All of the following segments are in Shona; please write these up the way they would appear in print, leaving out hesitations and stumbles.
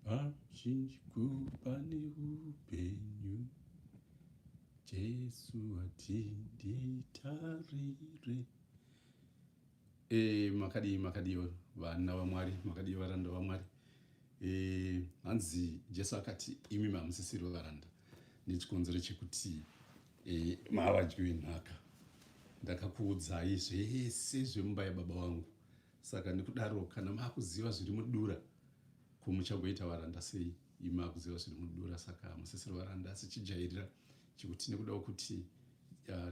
Pazhinji pane upenyu Jesu ati nditarire. E, makadii makadii vana vaMwari, makadii varanda vaMwari. E, hanzi Jesu akati imi mamusisiri varanda nechikonzero chekuti e, mavadyi venhaka. Ndakakuudzai zvese zvemumba yababa vangu, saka nekudaro kana makuziva zviri mudura ko muchagoita varanda sei imi makuziva zviri mudura? Saka hamusisiri varanda, asi chijairira chekuti nekuda kwekuti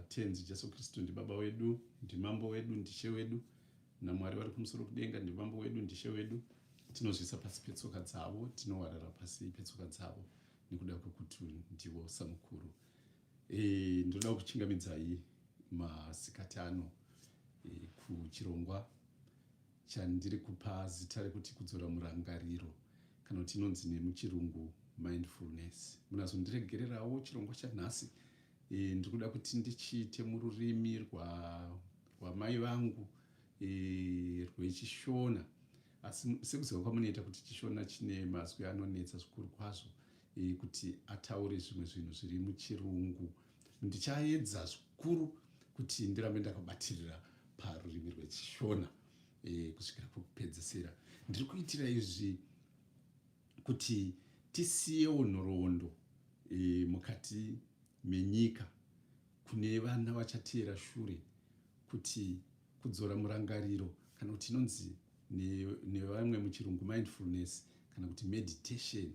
Tenzi Jesu Kristu ndibaba wedu, ndimambo wedu, ndishe wedu, naMwari vari kumusoro kudenga ndimambo wedu, ndishe wedu, tinozviisa pasi petsoka dzavo, tinowarara pasi petsoka dzavo nekuda kwekuti ndivo samukuru. E, ndinoda kuchingamidzai masikati ano e, kuchirongwa chandiri kupa zita rekuti kudzora murangariro kana kuti inonzi nemuchirungu mindfulness. Munazondiregererawo chirongwa chanhasi e, ndiri kuda kuti ndichiite mururimi rwamai vangu e, rwechishona, asi sekuziva kwamunoita kuti chishona chine mazwi anonetsa zvikuru kwazvo e, kuti ataure zvimwe zvinhu zviri muchirungu. Ndichaedza zvikuru kuti ndirambe ndakabatirira parurimi rwechishona e, kusvikira kwekupedzisira. Ndiri kuitira izvi kuti tisiyewo nhoroondo e, mukati menyika kune vana vachateera shure kuti kudzora murangariro kana kuti inonzi nevamwe muchirungu mindfulness kana kuti meditation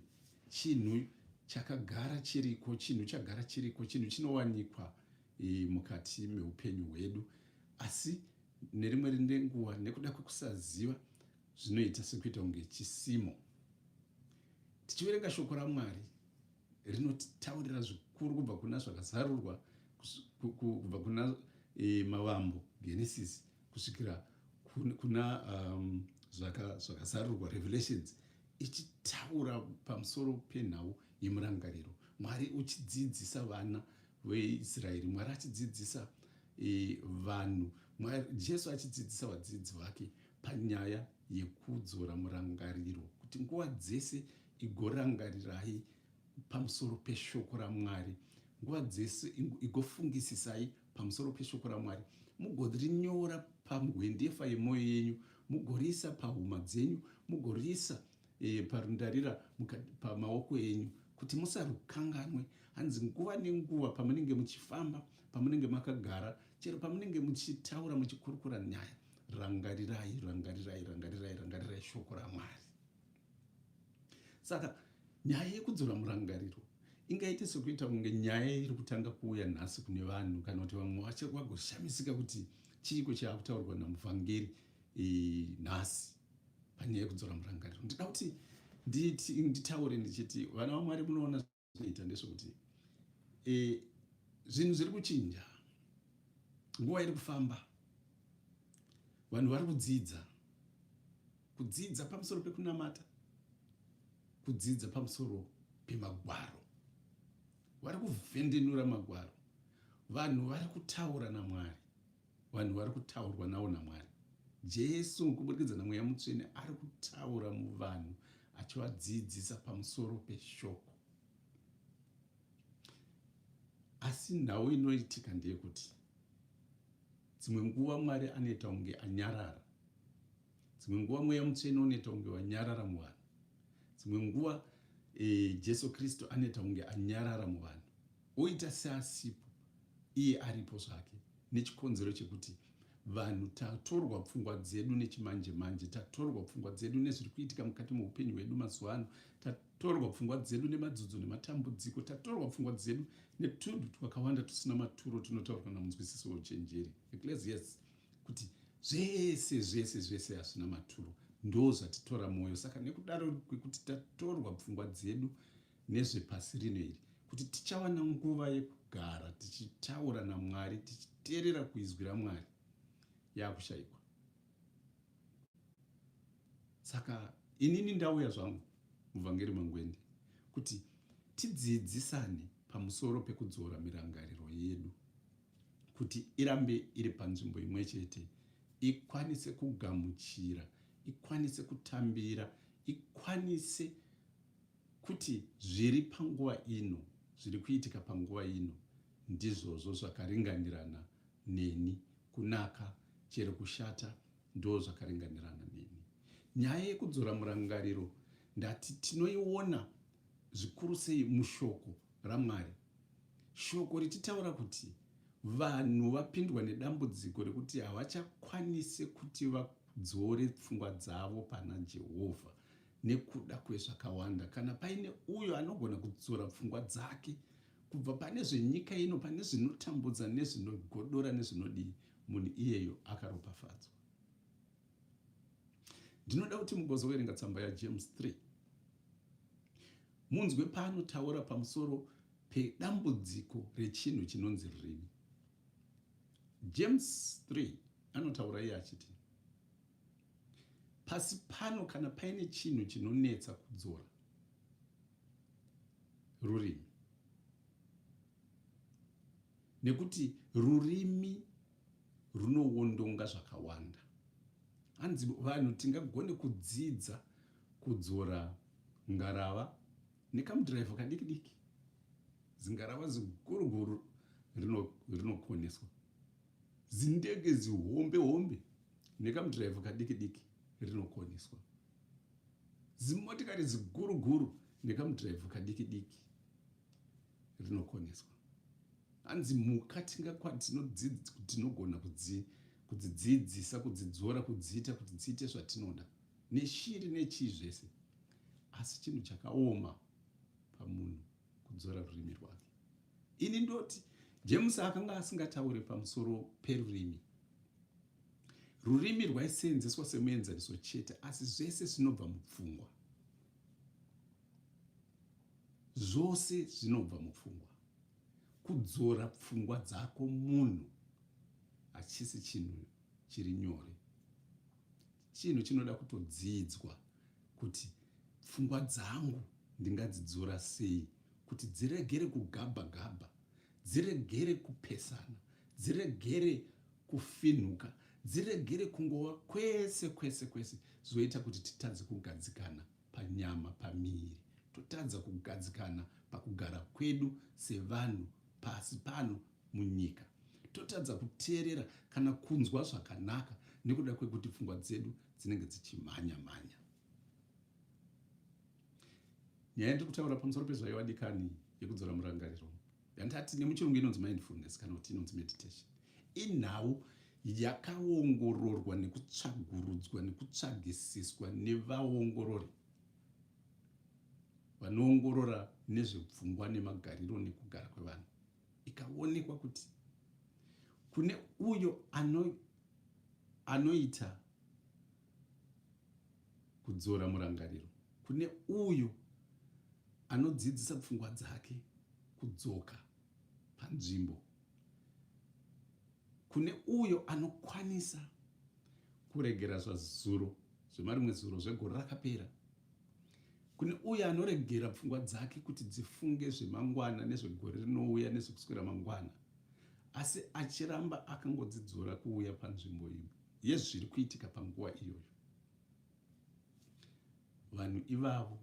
chinhu chakagara chiriko, chinhu chagara chiriko, chinhu chinowanikwa e, mukati meupenyu hwedu, asi nerimwe renguva nekuda kwekusaziva zvinoita sekuita kunge chisimo. Tichiverenga shoko raMwari rinotitaurira zvikuru kubva kuna Zvakazarurwa, kubva kuna e, Mavambo, Genesis, kusvikira kuna um, Zvakazarurwa, Revelations, ichitaura pamusoro penhau yemurangariro. Mwari uchidzidzisa vana veIsraeri, Mwari achidzidzisa e, vanhu, Jesu achidzidzisa vadzidzi vake panyaya yekudzora murangariro, kuti nguva dzese igorangarirai pamusoro peshoko raMwari, nguva dzese igofungisisai pamusoro peshoko raMwari, mugorinyora pahwendefa yemwoyo yenyu, mugoriisa pahuma dzenyu, mugoriisa e, parundarira pamaoko enyu, kuti musarukanganwe. Hanzi nguva nenguva pamunenge muchifamba, pamunenge makagara, chero pamunenge muchitaura, muchikurukura nyaya, rangarirai, rangarirai, rangarirai, rangarirai shoko raMwari. Saka nyaya yekudzora murangariro ingaite sekuita kunge nyaya iri kutanga kuuya nhasi kune vanhu, kana kuti vamwe vacho vagoshamisika kuti chiiko chaakutaurwa namuvhangeri e, nhasi panyaya yekudzora murangariro. Ndida kuti nditaure ndichiti vana vaMwari, munoona zvinoita ndezvekuti e, zvinhu zviri kuchinja, nguva iri kufamba, vanhu vari kudzidza, kudzidza pamusoro pekunamata, kudzidza pamusoro pemagwaro, vari kuvhendenura magwaro, vanhu vari kutaura naMwari, vanhu vari kutaurwa navo naMwari. Jesu kuburikidza naMweya Mutsvene ari kutaura muvanhu achivadzidzisa pamusoro peshoko. Asi nhau inoitika ndeyekuti dzimwe nguva Mwari anoita kunge anyarara, dzimwe nguva Mweya Mutsvene unoita kunge wanyarara muvanhu, dzimwe nguva e, Jesu Kristu anoita kunge anyarara muvanhu, oita seasipo iye aripo zvake, nechikonzero chekuti vanhu tatorwa pfungwa dzedu nechimanje manje, tatorwa pfungwa dzedu nezviri kuitika mukati meupenyu hwedu mazuva ano, tatorwa pfungwa dzedu nemadzudzo nematambudziko, tatorwa pfungwa dzedu netunhu twakawanda tusina maturo tunotaurwa namunzwisiso weuchenjeri Ecclesiastes kuti zvese zvese zvese hazvina maturo, ndo zvatitora mwoyo. Saka nekudaro kwekuti tatorwa pfungwa dzedu nezvepasi rino iri, kuti tichawana nguva yekugara tichitaura naMwari, tichiteerera kuizwi raMwari, yakushaikwa. Saka inini ndauya zvangu muvhangeri Mangwende kuti tidzidzisane pamusoro pekudzora mirangariro yedu kuti irambe iri panzvimbo imwe chete, ikwanise kugamuchira, ikwanise kutambira, ikwanise. Kuti zviri panguva ino, zviri kuitika panguva ino, ndizvozvo zvakaringanirana neni. Kunaka chero kushata ndo zvakaringanirana neni. Nyaya yekudzora murangariro ndati tinoiona zvikuru sei mushoko raMwari. Shoko richitaura kuti vanhu vapindwa nedambudziko rekuti havachakwanise kuti vadzore pfungwa dzavo pana Jehovha nekuda kwezvakawanda. Kana paine uyo anogona kudzora pfungwa dzake kubva pane zvenyika ino, pane zvinotambudza nezvinogodora nezvinodii, munhu iyeyo akaropafadzwa. Ndinoda kuti mugozoverenga tsamba yaJames 3 munzwe paanotaura pamusoro pedambudziko rechinhu chinonzi rurimi. James 3 anotaura iye achiti pasi pano kana paine chinhu chinonetsa kudzora rurimi, nekuti rurimi runowondonga zvakawanda. Hanzi vanhu tingagone kudzidza kudzora ngarava nekamudhiraivho kadiki diki, zingarava ziguru guru rinokoneswa, zindege zihombe hombe nekamudhiraivho kadiki diki rinokoneswa, zimotikari ziguru guru nekamudhiraivho kadiki diki rinokoneswa. Hanzi mhuka tinogona kudzidzidzisa, kudzidzora, kudziita kuti dziite zvatinoda, neshiri nechii zvese, asi chinhu chakaoma pamunhu kudzora rurimi rwake. Ini ndoti James akanga asingataure pamusoro perurimi. Rurimi rwaiseenzeswa semuenzaniso chete, asi zvese zvinobva mupfungwa. Zvose zvinobva mupfungwa. Kudzora pfungwa dzako munhu hachisi chinhu chiri nyore. Chinhu chinoda kutodzidzwa kuti pfungwa dzangu ndingadzidzora sei kuti dziregere kugabha gabha, dziregere kupesana, dziregere kufinhuka, dziregere kungova kwese kwese kwese, zvoita kuti titadze kugadzikana panyama, pamiviri, totadza kugadzikana pakugara kwedu sevanhu pasi pano munyika, totadza kuteerera kana kunzwa zvakanaka nekuda kwekuti pfungwa dzedu dzinenge dzichimhanya mhanya. Nyaya yandiri kutaura pamusoro pezvayo adikani yekudzora murangariro yandati nemuchirungu inonzi mindfulness kana kuti inonzi meditation, inhau yakaongororwa nekutsvagurudzwa nekutsvagisiswa nevaongorori vanoongorora nezvepfungwa nemagariro nekugara kwevanhu, ikaonekwa kuti kune uyo anoita kudzora murangariro, kune uyo anodzidzisa pfungwa dzake kudzoka panzvimbo, kune uyo anokwanisa kuregera zvazuro zvemarimwe zuro zvegore rakapera, kune uyo anoregera pfungwa dzake kuti dzifunge zvemangwana nezvegore rinouya nezvekuswera mangwana, asi achiramba akangodzidzora kuuya panzvimbo iyi yezviri kuitika panguva iyoyo. Vanhu ivavo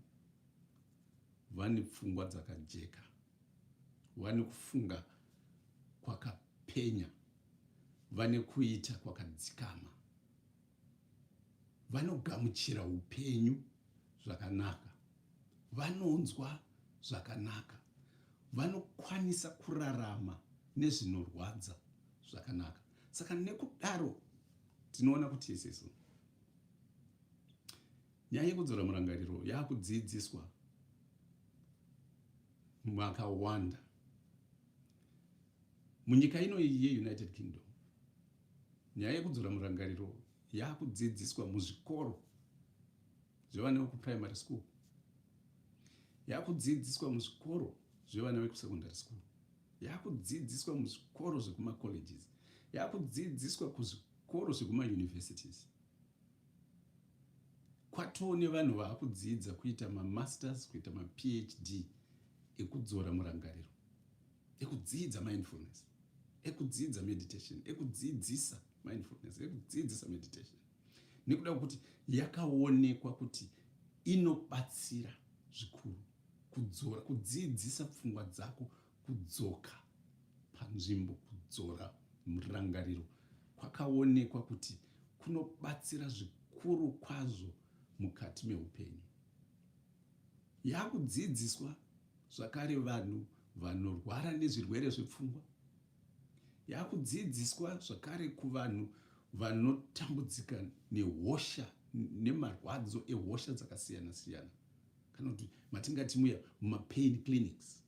vane pfungwa dzakajeka, vane kufunga kwakapenya, vane kuita kwakadzikama, vanogamuchira upenyu zvakanaka, vanonzwa zvakanaka, vanokwanisa kurarama nezvinorwadza zvakanaka. Saka nekudaro tinoona kuti isisu nyaya yekudzora murangariro yakudzidziswa makawanda munyika ino iyi yeUnited Kingdom. Nyaya yekudzora murangariro yakudzidziswa muzvikoro zvevana vekuprimary school, yakudzidziswa muzvikoro zvevana vekusecondary school, yakudzidziswa muzvikoro zvekumacolleges, yakudzidziswa kuzvikoro zvekumauniversities. Kwatoo nevanhu vaakudzidza kuita mamasters, kuita maPhD ekudzora murangariro, ekudzidza mindfulness, ekudzidza meditation, ekudzidzisa mindfulness, ekudzidzisa meditation, nekuda kwekuti yakaonekwa kuti inobatsira zvikuru. Kudzora, kudzidzisa pfungwa dzako kudzoka panzvimbo, kudzora murangariro kwakaonekwa kuti kunobatsira zvikuru kwazvo mukati meupenyu. Yakudzidziswa zvakare vanhu vanorwara nezvirwere zvepfungwa. Yakudzidziswa zvakare kuvanhu vanotambudzika nehosha nemarwadzo ehosha dzakasiyana siyana kana kuti matingati muya mumapain clinics.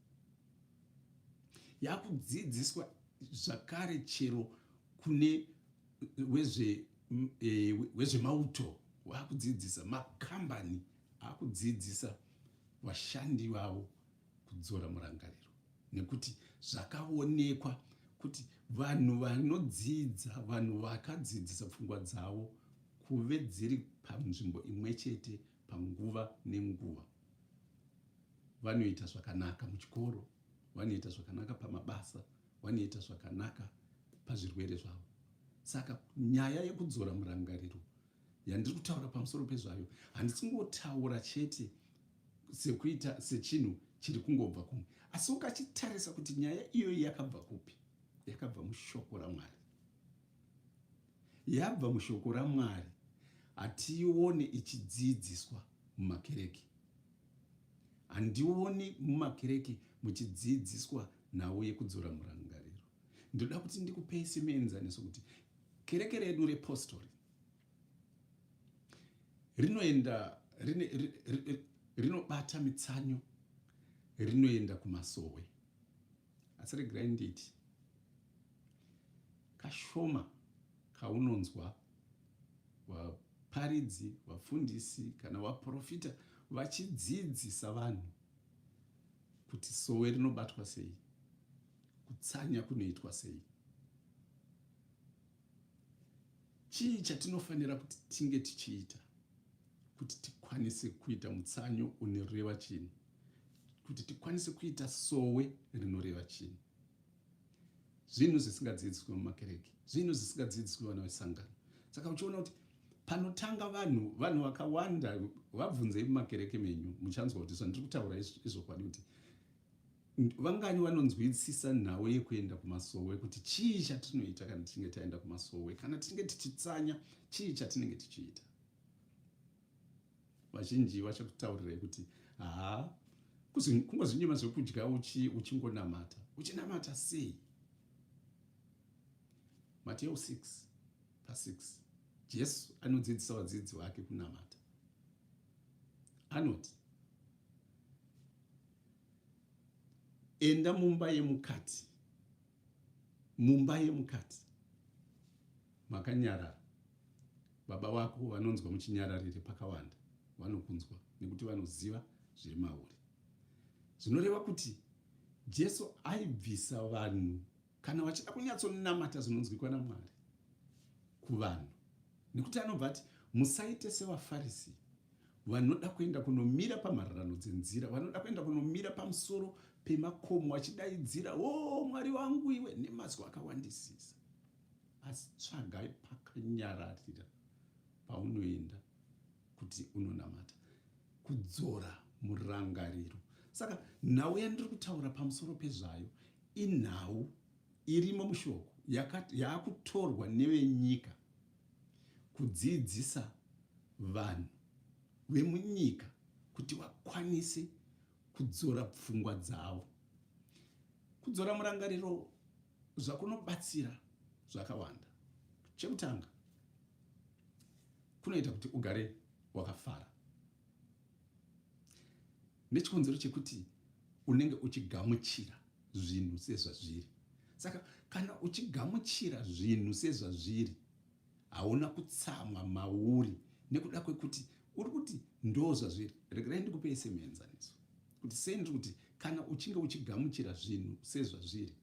Yakudzidziswa zvakare chero kune wezve e, wezvemauto wakudzidzisa makambani akudzidzisa vashandi vavo kudzora murangariro nekuti zvakaonekwa kuti vanhu vanodzidza vanhu vakadzidzisa pfungwa dzavo kuve dziri panzvimbo imwe chete panguva nenguva vanoita zvakanaka muchikoro vanoita zvakanaka pamabasa vanoita zvakanaka pazvirwere zvavo saka nyaya yekudzora murangariro yandiri kutaura pamusoro pezvayo handisi kungotaura chete sekuita sechinhu chiri kungobva kumwe asi ukachitarisa kuti nyaya iyoyi yakabva kupi yakabva mushoko ramwari yabva mushoko ramwari hatiione ichidzidziswa mumakereke handioni mumakereke muchidzidziswa nhau yekudzora murangariro ndoda kuti ndikupei semuenzaniso kuti kereke redu repostori rinoenda rinobata mitsanyo rinoenda kumasowe asi regerai nditi kashoma kaunonzwa vaparidzi vafundisi kana vaprofita vachidzidzisa vanhu kuti sowe rinobatwa sei kutsanya kunoitwa sei Chii chatinofanira kuti tinge tichiita kuti tikwanise kuita mutsanyo unoreva chinhu? Kuti tikwanise kuita sowe rinoreva chinhu? Zvinhu zvisingadzidziswe mumakereke, zvinhu zvisingadzidziswe vana vesangano. Saka uchiona kuti panotanga vanhu, vanhu vakawanda vabvunzei mumakereke menyu, muchanzwa kuti zvandiri kutaura izvokwadi kuti Vangani vanonzwisisa nhau yekuenda kumasowe kuti chii chatinoita kana tichinge taenda kumasowe, kana tichinge tichitsanya chii chatinenge tichiita? Vazhinji vachakutaurirai kuti haa, kungozvinyima zvekudya uchingonamata. Uchinamata sei? Mateo 6 pa6 Jesu anodzidzisa vadzidzi vake kunamata. Anoti Enda mumba yemukati, mumba yemukati makanyarara. Baba vako vanonzwa muchinyararire pakawanda, vanokunzwa nekuti vanoziva zviri mauri. Zvinoreva kuti Jesu aibvisa vanhu kana vachida kunyatsonamata zvinonzwikwa naMwari kuvanhu, nekuti anobva ati musaite sevaFarisi vanoda kuenda kunomira pamhararano dzenzira, vanoda kuenda kunomira pamusoro pemakomo vachidaidzira, o oh, Mwari wangu iwe, nemazwi akawandisisa. Asi tsvagai pakanyararira paunoenda kuti unonamata, kudzora murangariro. Saka nhau yandiri kutaura pamusoro pezvayo inhau irimo mushoko yaakutorwa nevenyika kudzidzisa vanhu vemunyika kuti vakwanise kudzora pfungwa dzavo. Kudzora murangariro zvakunobatsira zvakawanda. Chekutanga, kunoita kuti ugare wakafara nechikonzero chekuti unenge uchigamuchira zvinhu sezvazviri. Saka kana uchigamuchira zvinhu sezvazviri, hauna kutsamwa mauri nekuda kwekuti uri kuti ndo zvazviri. Regerai ndikupei semuenzaniso kuti sei ndiri kuti kana uchinge uchigamuchira zvinhu sezvazviri,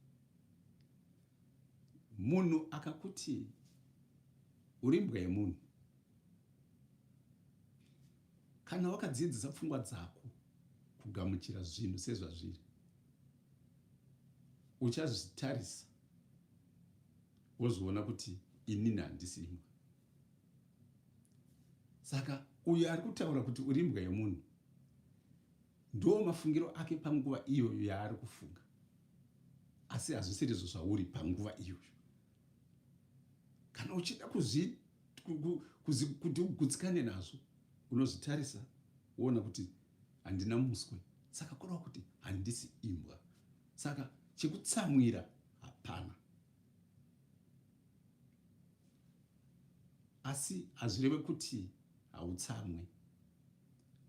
munhu akakuti uri imbwa yemunhu, kana wakadzidzisa pfungwa dzako kugamuchira zvinhu sezvazviri, uchazvitarisa wozviona kuti inini handisi imbwa. Saka uyo ari kutaura kuti uri imbwa yemunhu, Ndo mafungiro ake panguva iyoyo yaari kufunga, asi hazvisirizvo zvauri panguva iyoyo. Kana uchida kuti ugutsikane nazvo, unozvitarisa woona kuti handina muswe, saka kureva kuti handisi imbwa, saka chekutsamwira hapana. Asi hazvireve kuti hautsamwe,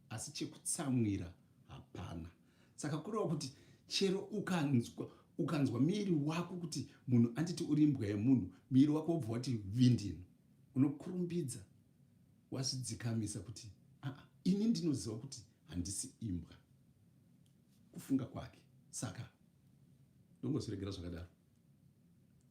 asi chekutsamwira hapana. Saka kureva kuti chero ukanzwa ukanzwa miri wako kuti munhu anditi uri imbwa yemunhu, miri wako wobva wati vindino, unokurumbidza wazvidzikamisa kuti aa, ini ndinoziva kuti handisi imbwa, kufunga kwake, saka ndongozviregera zvakadaro,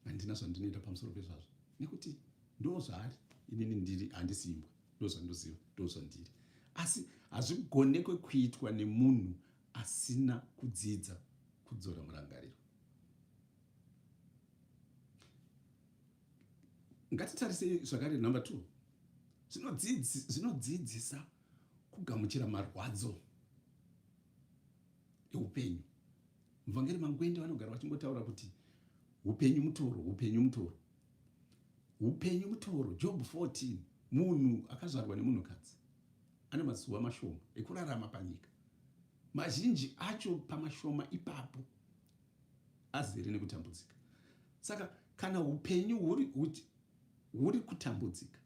handina zvandinoita pamusoro pezvazvo nekuti ndo zvaari, inini ndiri handisi imbwa, ndo zvandoziva, ndo zvandiri. Asi hazvigonekwe kuitwa nemunhu asina kudzidza kudzora murangariro. Ngatitarisei zvakare number 2, zvinodzidzisa kugamuchira marwadzo eupenyu. Muvhangeri Mangwende vanogara vachingotaura kuti upenyu mutoro, upenyu mutoro, upenyu mutoro. Job 14, munhu akazvarwa nemunhukadzi ane mazuva mashoma ekurarama panyika, mazhinji acho pamashoma ipapo azere nekutambudzika. Saka kana upenyu huri kutambudzika,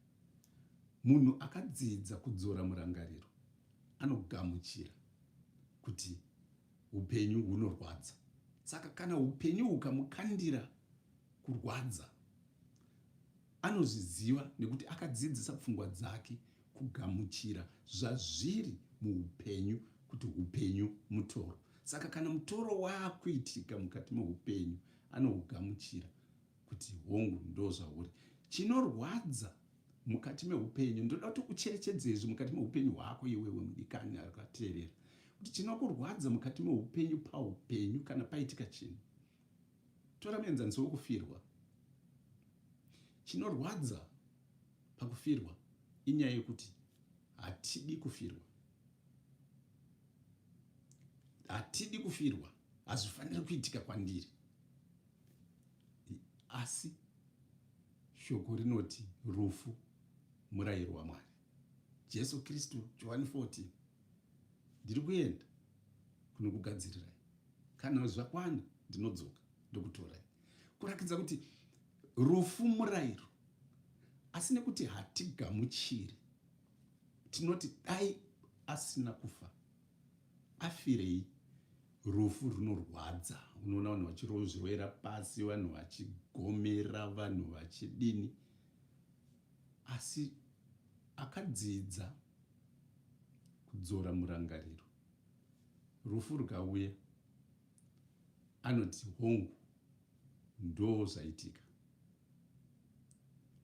munhu akadzidza kudzora murangariro anogamuchira kuti upenyu hunorwadza. Saka kana upenyu hukamukandira kurwadza, anozviziva nekuti akadzidzisa pfungwa dzake kugamuchira zvazviri muupenyu, kuti upenyu mutoro. Saka kana mutoro waakuitika mukati meupenyu, anougamuchira kuti hongu, ndo zvauri. Chinorwadza mukati meupenyu, ndoda kuti ucherechedze izvi mukati meupenyu hwako iwewe mudikani akateerera, kuti chinokurwadza mukati meupenyu, paupenyu kana paitika chinhu, tora muenzaniso wekufirwa. Chinorwadza pakufirwa inyaya yekuti hatidi kufirwa, hatidi kufirwa, hazvifaniri kuitika kwandiri. Asi shoko rinoti rufu murayiro waMwari. Jesu Kristu, Johani 14, ndiri kuenda kunokugadzirirai, kana zvakwana ndinodzoka ndokutorai. Kurakidza kuti rufu murayiro, asi nekuti hatigamuchiri, tinoti dai asina kufa, afirei? Rufu runorwadza. Unoona vanhu vachirozviwera pasi, vanhu vachigomera, vanhu vachidini, asi akadzidza kudzora murangariro, rufu rukauya anoti hongu, ndo zvaitika,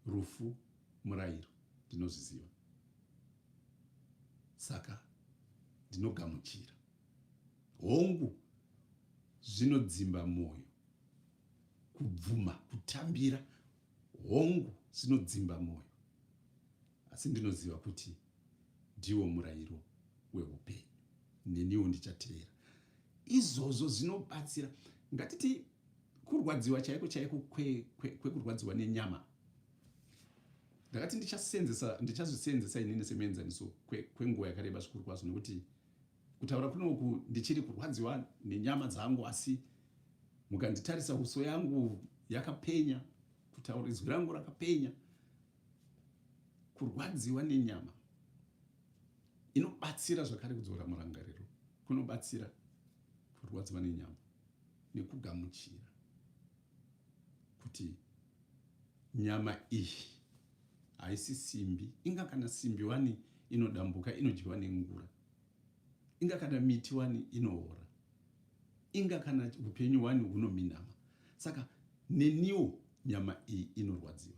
rufu murayiro, ndinozviziva, saka ndinogamuchira. Hongu, zvinodzimba mwoyo kubvuma kutambira, hongu, zvinodzimba mwoyo, asi ndinoziva kuti ndiwo murayiro weupenyu, neniwo ndichateera izvozvo. Zvinobatsira. Ngatiti kurwadziwa chaiko chaiko kwekurwadziwa nenyama, ndakati ndichazvisenzesa inini semuenzaniso kwenguva yakareba zvikuru kwazvo, nekuti kutaura kunoku ndichiri kurwadziwa nenyama dzangu, asi mukanditarisa uso yangu yakapenya, kutaura izwi rangu rakapenya. Kurwadziwa nenyama inobatsira zvakare kudzora murangariro, kunobatsira kurwadziwa nenyama nekugamuchira kuti nyama iyi haisi simbi. Inga kana simbi wani inodambuka, inodyiwa nengura, inga kana miti wani inoora, inga kana upenyu wani hunominama, saka neniwo nyama iyi inorwadziwa.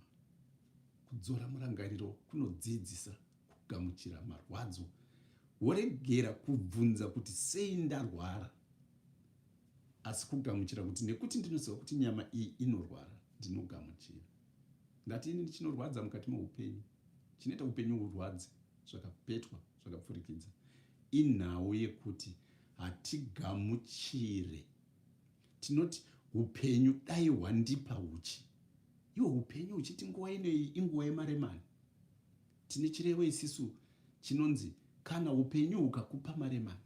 Kudzora murangariro kunodzidzisa kugamuchira marwadzo, woregera kubvunza kuti sei ndarwara, asi kugamuchira kuti nekuti ndinoziva kuti nyama iyi inorwara, ndinogamuchira. Ngati ini chinorwadza mukati meupenyu, chinoita upenyu hurwadze zvakapetwa zvakapfurikidza, inhau yekuti Hatigamuchire. Tinoti upenyu dai hwandipa huchi, iwo upenyu huchiti nguva inoyi inguva yemaremani. Tine chirevo isisu chinonzi kana upenyu hukakupa maremani,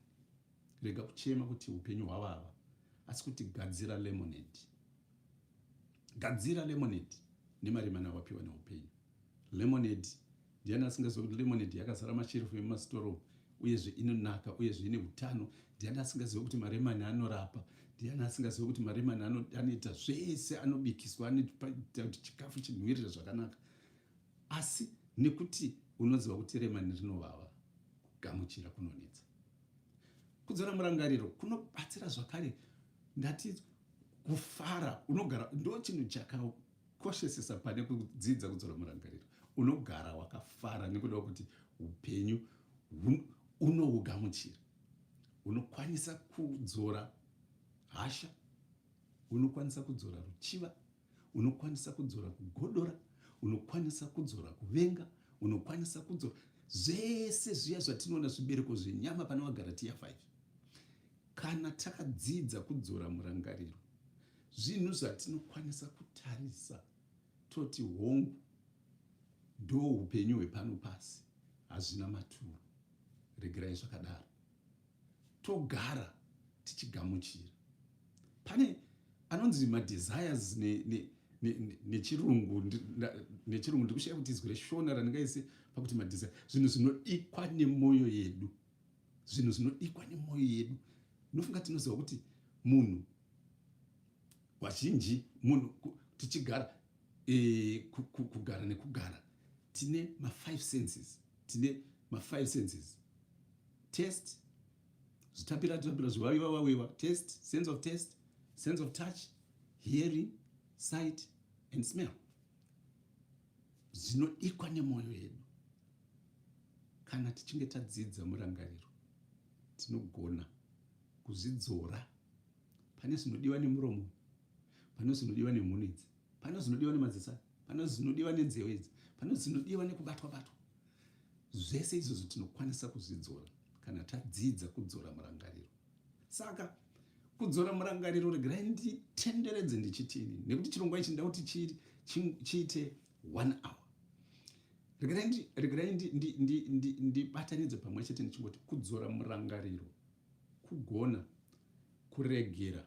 rega kuchema kuti upenyu hwavava, asi kuti gadzira lemonade. Gadzira lemonade nemaremani awapiwa neupenyu. Lemonade, ndiani asingaziva kuti lemonade yakazara masherefu emumasitoro uyezve inonaka uyezve ine utano? Ndiani asingaziva kuti maremani anorapa? Ndiani asingaziva kuti maremani anoita zvese, anobikiswa, anoita kuti chikafu chinhuwirire zvakanaka? Asi nekuti unoziva kuti remani rinovava, kugamuchira kunonetsa. Kudzora murangariro kunobatsira zvakare. Ndati kufara unogara ndo chinhu chakakoshesesa pane kudzidza kudzora murangariro. Unogara wakafara nekuda kuti upenyu unougamuchira. Unokwanisa kudzora hasha, unokwanisa kudzora ruchiva, unokwanisa kudzora kugodora, unokwanisa kudzora kuvenga, unokwanisa kudzora zvese zviya zvatinoona zvibereko zvenyama pana vaGaratiya 5. Kana takadzidza kudzora murangariro, zvinhu zvatinokwanisa kutarisa toti hongu, ndo upenyu hwepano pasi, hazvina maturo, regerai zvakadaro, togara tichigamuchira. Pane anonzi madesires nechirungu, nechirungu ndikushaya kuti izwi reshona randingaise pakuti madesire, zvinhu zvinodikwa nemwoyo yedu, zvinhu zvinodikwa nemwoyo yedu. Ndinofunga tinoziva kuti munhu vazhinji, munhu tichigara e, kugara nekugara, tine ma5 senses, tine ma5 senses: taste, zvitapira tapira, zvivaviwa vawiwa, taste, sense of taste, sense of touch, hearing, sight and smell. Zvinodikwa nemwoyo yedu, kana tichinge tadzidza murangariro, tinogona kuzvidzora pane zvinodiwa nemuromo, pane zvinodiwa nemhuno idzi, pane zvinodiwa nemaziso, pane zvinodiwa nenzeve idzi, pane zvinodiwa nekubatwa batwa. Zvese izvozvo tinokwanisa kuzvidzora kana tadzidza kudzora murangariro. Saka kudzora murangariro, regerai nditenderedze ndichitini, nekuti chirongwa ichi nda kuti chiite one hour. Regerai ndibatanidze pamwe chete ndichingoti kudzora murangariro kugona kuregera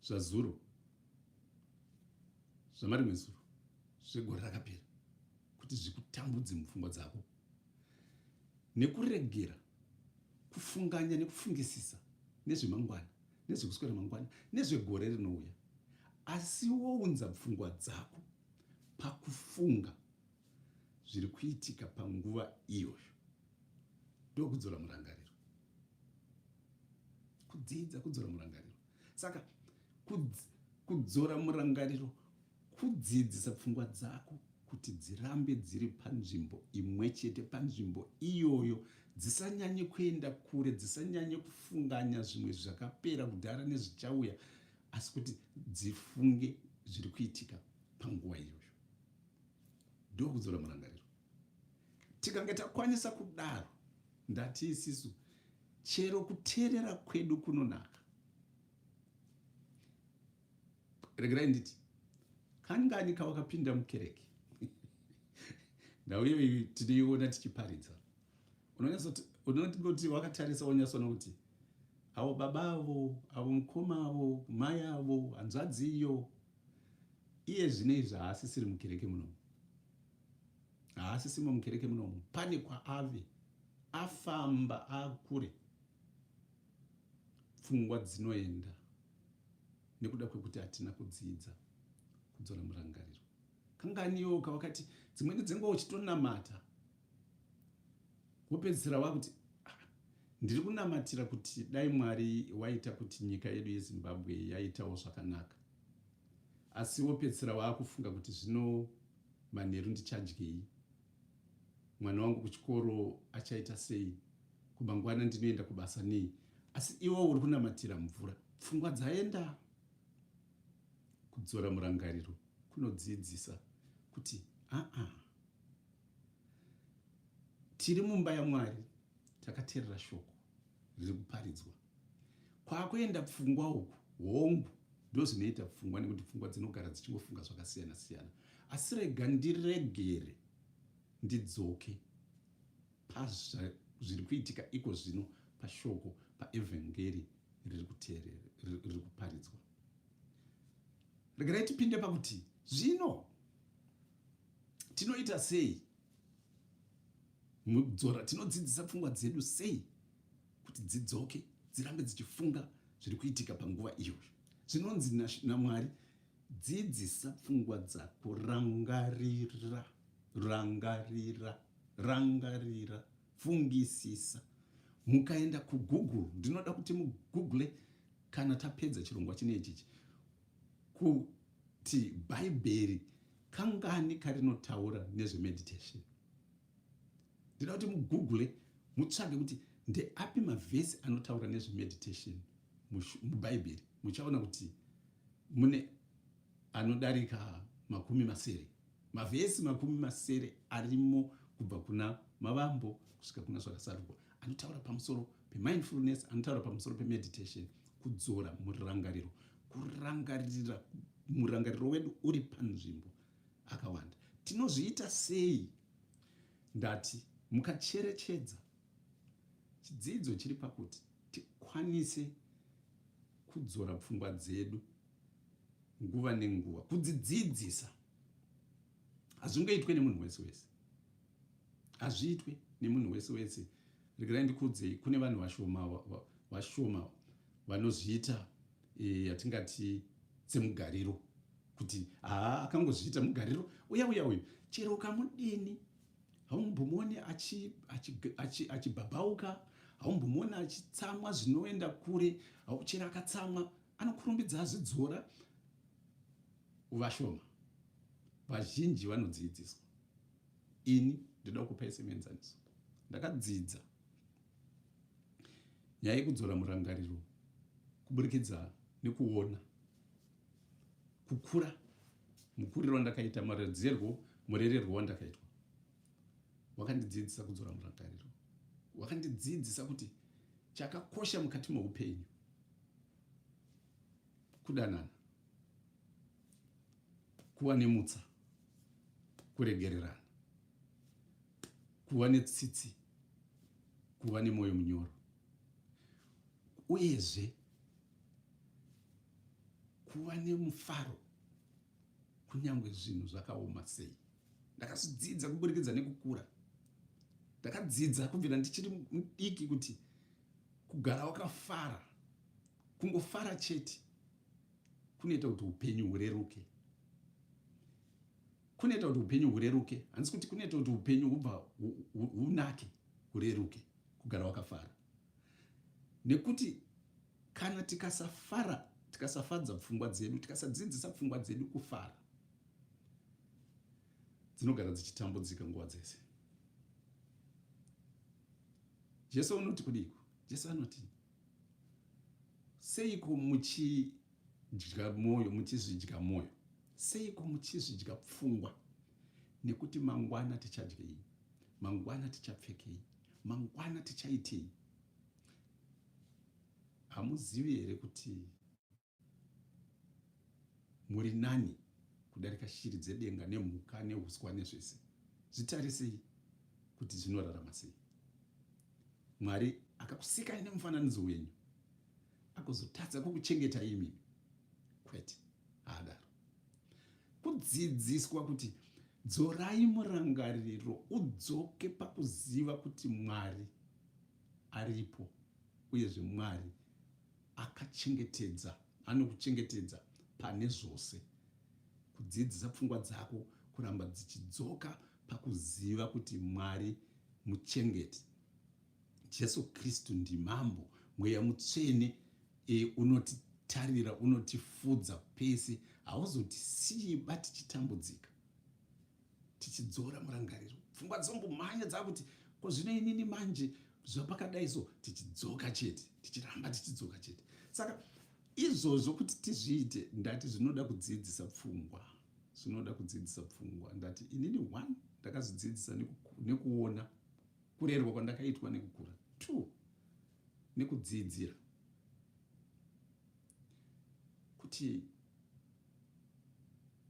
zvazuro, zvamarimwe zuro, zvegore rakapera kuti zvikutambudze mupfungwa dzako, nekuregera kufunganya nekufungisisa nezvemangwana, nezvekuswera mangwana, nezvegore rinouya, asi wounza pfungwa dzako pakufunga zviri kuitika panguva iyoyo. Ndokudzora murangariro, kudzidza kudzora murangariro. Saka kudzora murangariro kudzidzisa pfungwa dzako kuti dzirambe dziri panzvimbo imwe chete, panzvimbo iyoyo, dzisanyanye kuenda kure, dzisanyanye kufunganya zvimwe zvakapera kudhara nezvichauya, asi kuti dzifunge zviri kuitika panguva iyoyo. Ndokudzora murangariro. Tikange takwanisa kudaro, ndati isisu chero kuteerera kwedu kunonaka. Regerai nditi kangani kawakapinda mukereke, nhau iyoyi tinoiona tichiparidza, unongoti wakatarisa wonyatsoona kuti avo baba avo, avo mukoma avo, mai avo, hanzvadzi iyo, iye zvino izvi haasisiri mukereke munomu, haasisimo mukereke munomu, pane kwaave afamba akure. Pfungwa dzinoenda nekuda kwekuti hatina kudzidza kudzora murangariro. Kanganiwo kawakati dzimweni dzenguva uchitonamata, wopedzisira wakuti, ah, ndiri kunamatira kuti dai Mwari waita kuti nyika yedu yeZimbabwe yaitawo zvakanaka, asi wopedzisira waakufunga kuti zvino manheru ndichadyei, mwana wangu kuchikoro achaita sei, kumangwana ndinoenda kubasa nei, asi iwo uri kunamatira mvura. Pfungwa dzaenda. Kudzora murangariro kunodzidzisa kuti aa, tiri mumba yaMwari, takateerera shoko. riri kuparidzwa. Kwakuenda pfungwa uku, hongu, ndozvinoita pfungwa nekuti pfungwa dzinogara dzichingofunga zvakasiyana siyana. Asi rega ndiregere ndidzoke pazviri kuitika iko zvino pashoko paevhangeri riri kuteerera riri kuparidzwa. Regerai tipinde pakuti zvino tinoita sei mudzora tinodzidzisa pfungwa dzedu sei kuti dzidzoke dzirambe dzichifunga zviri kuitika panguva iyoyo zvinonzi namwari dzidzisa pfungwa dzako rangarira rangarira rangarira fungisisa mukaenda kugoogle ndinoda kuti mugoogle kana tapedza chirongwa chine ichichi kuti bhaibheri kangani karinotaura nezvemeditation ndinoda kuti mugoogle mutsvage kuti ndeapi mavhesi anotaura nezvemeditation mubhaibheri muchaona kuti mune anodarika 60 mavhesi 60 arimo kubva kuna mavambo kusvika kuna zvakasarurwa anotaura pamusoro pemindfulness anotaura pamusoro pemeditation kudzora murangariro kurangarira murangariro wedu uri panzvimbo akawanda tinozviita sei ndati mukacherechedza chidzidzo chiri pakuti tikwanise kudzora pfungwa dzedu nguva nenguva kudzidzidzisa hazvingaitwe nemunhu wese wese hazviitwe nemunhu wese wese regerai ndikuudzei kune vanhu vashoma vashoma vanozviita e, yatingati semugariro kuti haa akangozviita mugariro uya uya uyu chero ukamudini haumbomuoni achibhabhauka achi, achi haumbomuoni achitsamwa zvinoenda kure chero akatsamwa anokurumbidza azvidzora vashoma vazhinji vanodziidziswa ini ndoda kupai semuenzaniso ndakadzidza nyaya yekudzora murangariro kuburikidza nekuona kukura mukuriro wandakaita maradzirwo murererwo wandakaitwa wakandidzidzisa kudzora murangariro wakandidzidzisa kuti chakakosha mukati meupenyu kudanana kuva nemutsa kuregererana kuva netsitsi kuva nemwoyo munyoro uyezve kuva nemufaro kunyange zvinhu zvakaoma sei ndakazvidzidza kuburikidza nekukura ndakadzidza kubvira ndichiri mudiki kuti kugara wakafara kungofara chete kunoita kuti upenyu hureruke kunoita kuti upenyu hureruke handisi kuti kunoita kuti upenyu hubva hunake hureruke kugara wakafara nekuti kana tikasafara tikasafadza pfungwa dzedu tikasadzidzisa pfungwa dzedu kufara dzinogara dzichitambudzika nguva dzese jesu unoti kudiko jesu anoti seiko muchidya mwoyo muchizvidya mwoyo seiko muchizvidya pfungwa nekuti mangwana tichadyei mangwana tichapfekei mangwana tichaitei hamuzivi here kuti muri nani kudarika shiri dzedenga nemhuka neuswa nezvese zvitarisei kuti zvinorarama sei mwari akakusikai nemufananidzo wenyu akuzotadza kukuchengeta imimi kwete haadaro kudzidziswa kuti dzorai murangariro udzoke pakuziva kuti mwari aripo uyezve mwari akachengetedza anokuchengetedza pane zvose kudzidzisa pfungwa dzako kuramba dzichidzoka pakuziva kuti mwari muchengeti jesu kristu ndimambo mweya mutsvene e, unotitarira unotifudza pese hauzotisiyiba tichitambudzika tichidzora murangariro pfungwa dzombomhanya dzakuti ko zvino inini manje zvapakadai so tichidzoka chete tichiramba tichidzoka chete saka izvozvo kuti tizviite ndati zvinoda kudzidzisa pfungwa zvinoda kudzidzisa pfungwa ndati inini one ndakazvidzidzisa nekuona kurerwa kwandakaitwa nekukura two nekudzidzira kuti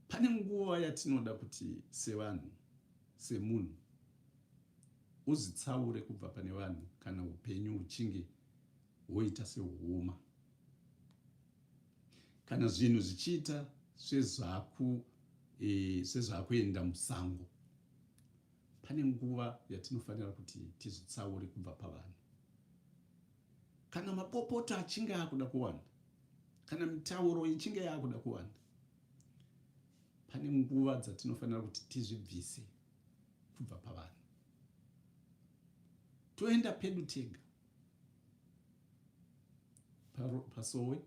pane nguva yatinoda kuti sevanhu, semunhu, uzvitsaure kubva pane vanhu kana upenyu huchinge hwoita sehuoma, kana zvinhu zvichiita sezvaku e, sezvakuenda musango. Pane nguva yatinofanira kuti tizvitsaure kubva pavanhu. Kana mapopoto achinge akuda kuwanda, kana mitauro ichinge yakuda kuwanda, pane nguva dzatinofanira kuti tizvibvise kubva pavanhu, toenda pedu tega pasowe,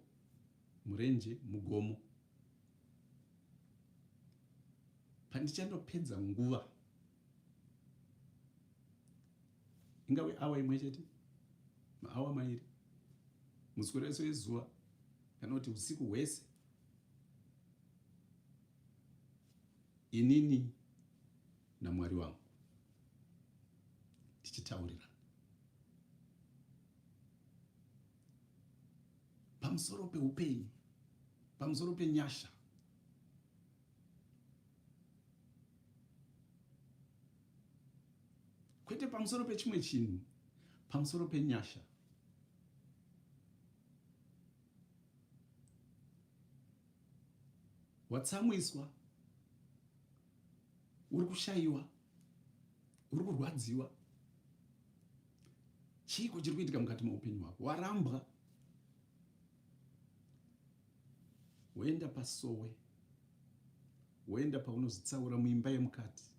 murenje, mugomo, pandichandopedza nguva ingave awa imwe chete, maawa mairi, muswero wezuva, kana kuti usiku hwese, inini naMwari wangu tichitaurirana pamusoro peupenyu, pamusoro penyasha. Kwete pamusoro pechimwe chinhu, pamusoro penyasha. Watsamwiswa, uri kushayiwa, uri kurwadziwa, chiiko chiri kuitika mukati meupenyu hwako? Warambwa, woenda pasowe, woenda paunozvitsaura muimba yemukati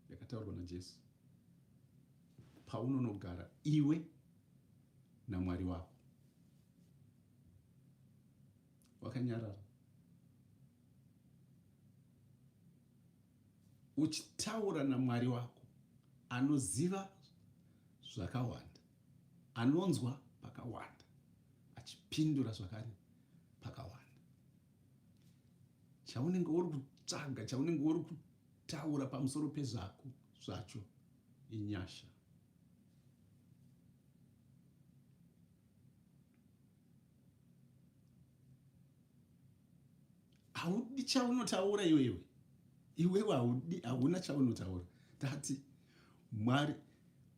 yakataurwa naJesu, paunonogara iwe naMwari wako wakanyarara, uchitaura naMwari wako anoziva zvakawanda, anonzwa pakawanda, achipindura zvakare pakawanda. Chaunenge uri kutsvaga, chaunenge uri kutaura pamusoro pezvako zvacho inyasha. Haudi chaunotaura iwewe, iwewe haudi, hauna chaunotaura. Tati Mwari,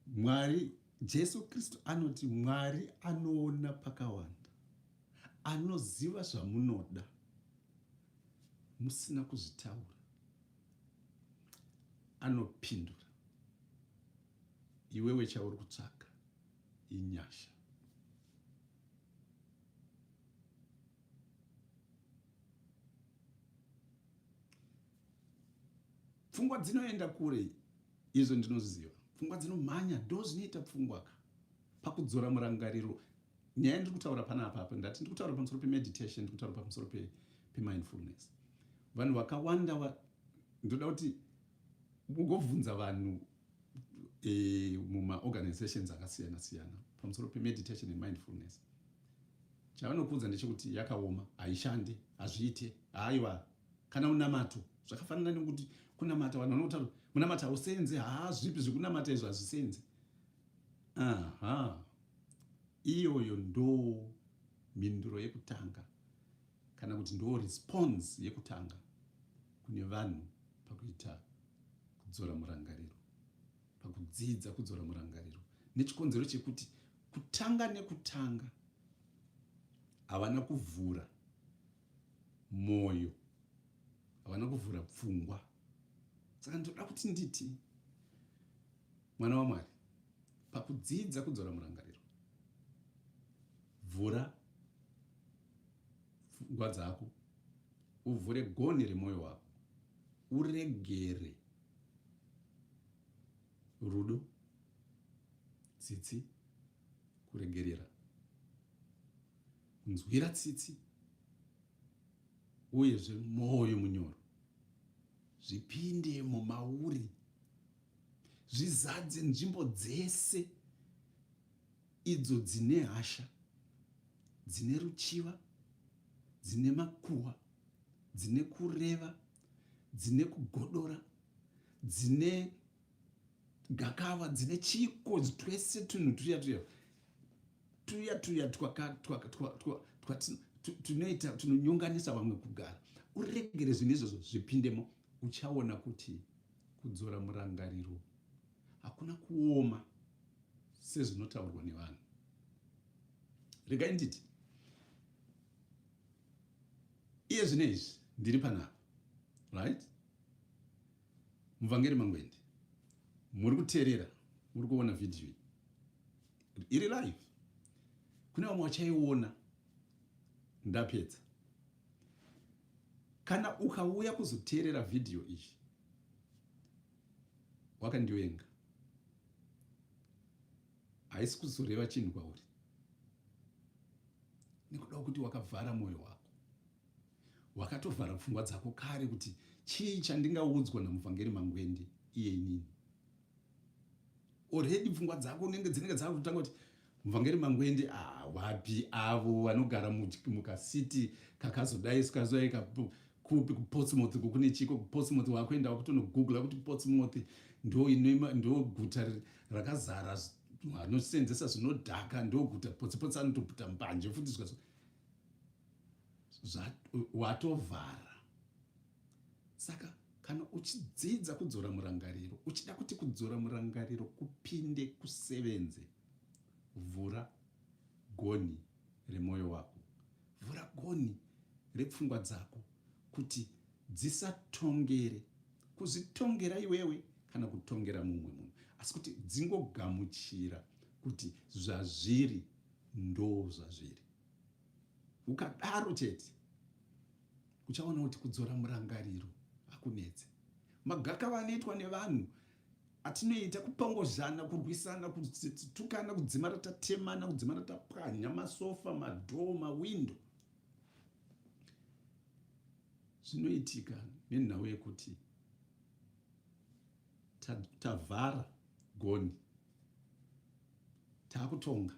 Mwari Jesu Kristu anoti Mwari anoona pakawanda, anoziva zvamunoda musina kuzvitaura, anopindura. Iwewe chauri kutsvaga inyasha. Pfungwa dzinoenda kure, izvo ndinozviziva. Pfungwa dzinomhanya, ndo zvinoita pfungwa ka pakudzora murangariro. Nyaya ndiri kutaura panapa apa, ndati ndiri kutaura pamusoro pemeditation, ndiri kutaura pamusoro pemindfulness. Vanhu vakawanda, ndoda kuti mugobvunza vanhu e, mumaorganizations akasiyana siyana pamusoro pemeditation and mindfulness. Chavanokuudza ndechekuti yakaoma, haishandi, hazviite, haiwa. Kana unamato zvakafanana nekuti kunamata, vanhu vanotaura munamata hausenze, haa zvipi zvekunamata izvo hazvisenze. Aha, iyoyo ndo mhinduro yekutanga, kana kuti ndo response yekutanga kune vanhu pakuita kudzora murangariro, pakudzidza kudzora murangariro, nechikonzero chekuti kutanga nekutanga havana kuvhura mwoyo, havana kuvhura pfungwa. Saka ndinoda kuti nditi mwana waMwari, pakudzidza kudzora murangariro, vhura pfungwa dzako, uvhure gonhi remwoyo wako, uregere rudo, tsitsi, kuregerera, kunzwira tsitsi, uyezve mwoyo munyoro zvipinde mumauri, zvizadze nzvimbo dzese idzo dzine hasha, dzine ruchiva, dzine makuhwa, dzine kureva, dzine kugodora, dzine gakava, dzine chiko, twese tunhu tuya tuya. Tuya tuya tunoita tunonyonganisa vamwe kugara, uregere zvinhu izvozvo zvipindemo. Uchaona kuti kudzora murangariro hakuna kuoma sezvinotaurwa nevanhu. Regai nditi iye zvino izvi ndiri panapa, right? Muvhangeri Mangwende, muri kuteerera, muri kuona vhidhiyo iyi iri live. Kune vamwe vachaiona ndapedza. Kana ukauya kuzoteerera vhidhiyo iyi wakandivenga, haisi kuzoreva chinhu kwauri nekuda kwekuti wakavhara mwoyo wako, wakatovhara pfungwa dzako kare kuti chii chandingaudzwa namuvhangeri Mangwende iye inini. Already pfungwa dzako unenge dzinenge dzakutanga kuti muvhangeri Mangwende, ah, wapi avo vanogara mukasiti kakazodai sikazodai kupi kuPortsmouth kukune chiko kuPortsmouth, wakuenda wakutonogoogla kuti Portsmouth ndo ndo guta rakazara vanosenzesa zvinodhaka, ndo guta potsepotse anotoputa mbanje futi zvikazo watovhara. Saka kana uchidzidza kudzora murangariro, uchida kuti kudzora murangariro kupinde kusevenze, vhura gonhi remwoyo wako, vhura gonhi repfungwa dzako kuti dzisatongere kuzvitongera iwewe kana kutongera mumwe munhu, asi kuti dzingogamuchira kuti zvazviri ndo zvazviri. Ukadaro chete uchaona kuti kudzora murangariro hakunetse. Magakava anoitwa nevanhu atinoita kupongozhana, kurwisana, kutukana, kudzimara tatemana, kudzimara tapwanya masofa, madhoo, mawindo, zvinoitika nenhau yekuti tavhara goni, taakutonga.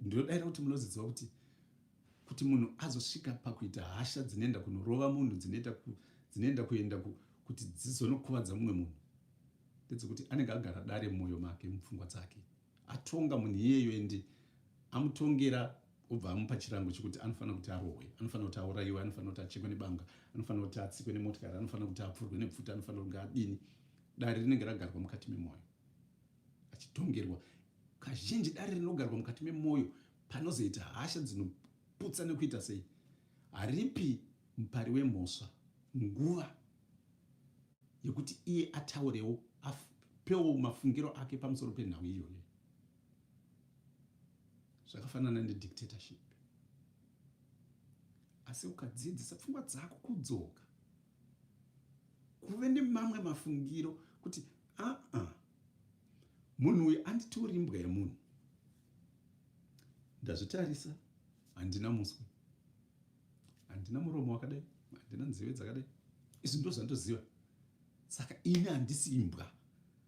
Ndinodaira kuti munoziziva kuti kuti munhu azosvika pakuita hasha dzinoenda kunorova munhu, dzinoenda kuenda kuti dzizonokuvadza mumwe munhu, ndedzekuti anenge agara dare mumwoyo make, mupfungwa dzake, atonga munhu iyeyo, ende amutongera, obva amupa chirango chekuti anofanira kuti arohwe, anofanira kuti aurayiwe, anofanira kuti achekwe nebanga, anofanira kuti atsikwe nemotikari, anofanira kuti apfurwe nepfuti, anofanira kunge adini. Dare rinenge ragarwa mukati memwoyo achitongerwa. Kazhinji dare rinogarwa mukati memwoyo panozoita hasha dzinoputsa nekuita sei, haripi mupari wemhosva nguva yekuti iye ataurewo, apewo mafungiro ake pamusoro penhau iyoyo. Zvakafanana nedictatorship. Asi ukadzidzisa pfungwa dzako kudzoka kuve nemamwe mafungiro kuti aa, munhu uyu anditori imbwa yemunhu, ndazvitarisa, handina muswe, handina muromo wakadai, handina nzeve dzakadai, izvi ndo zvandoziva, saka ini handisi imbwa,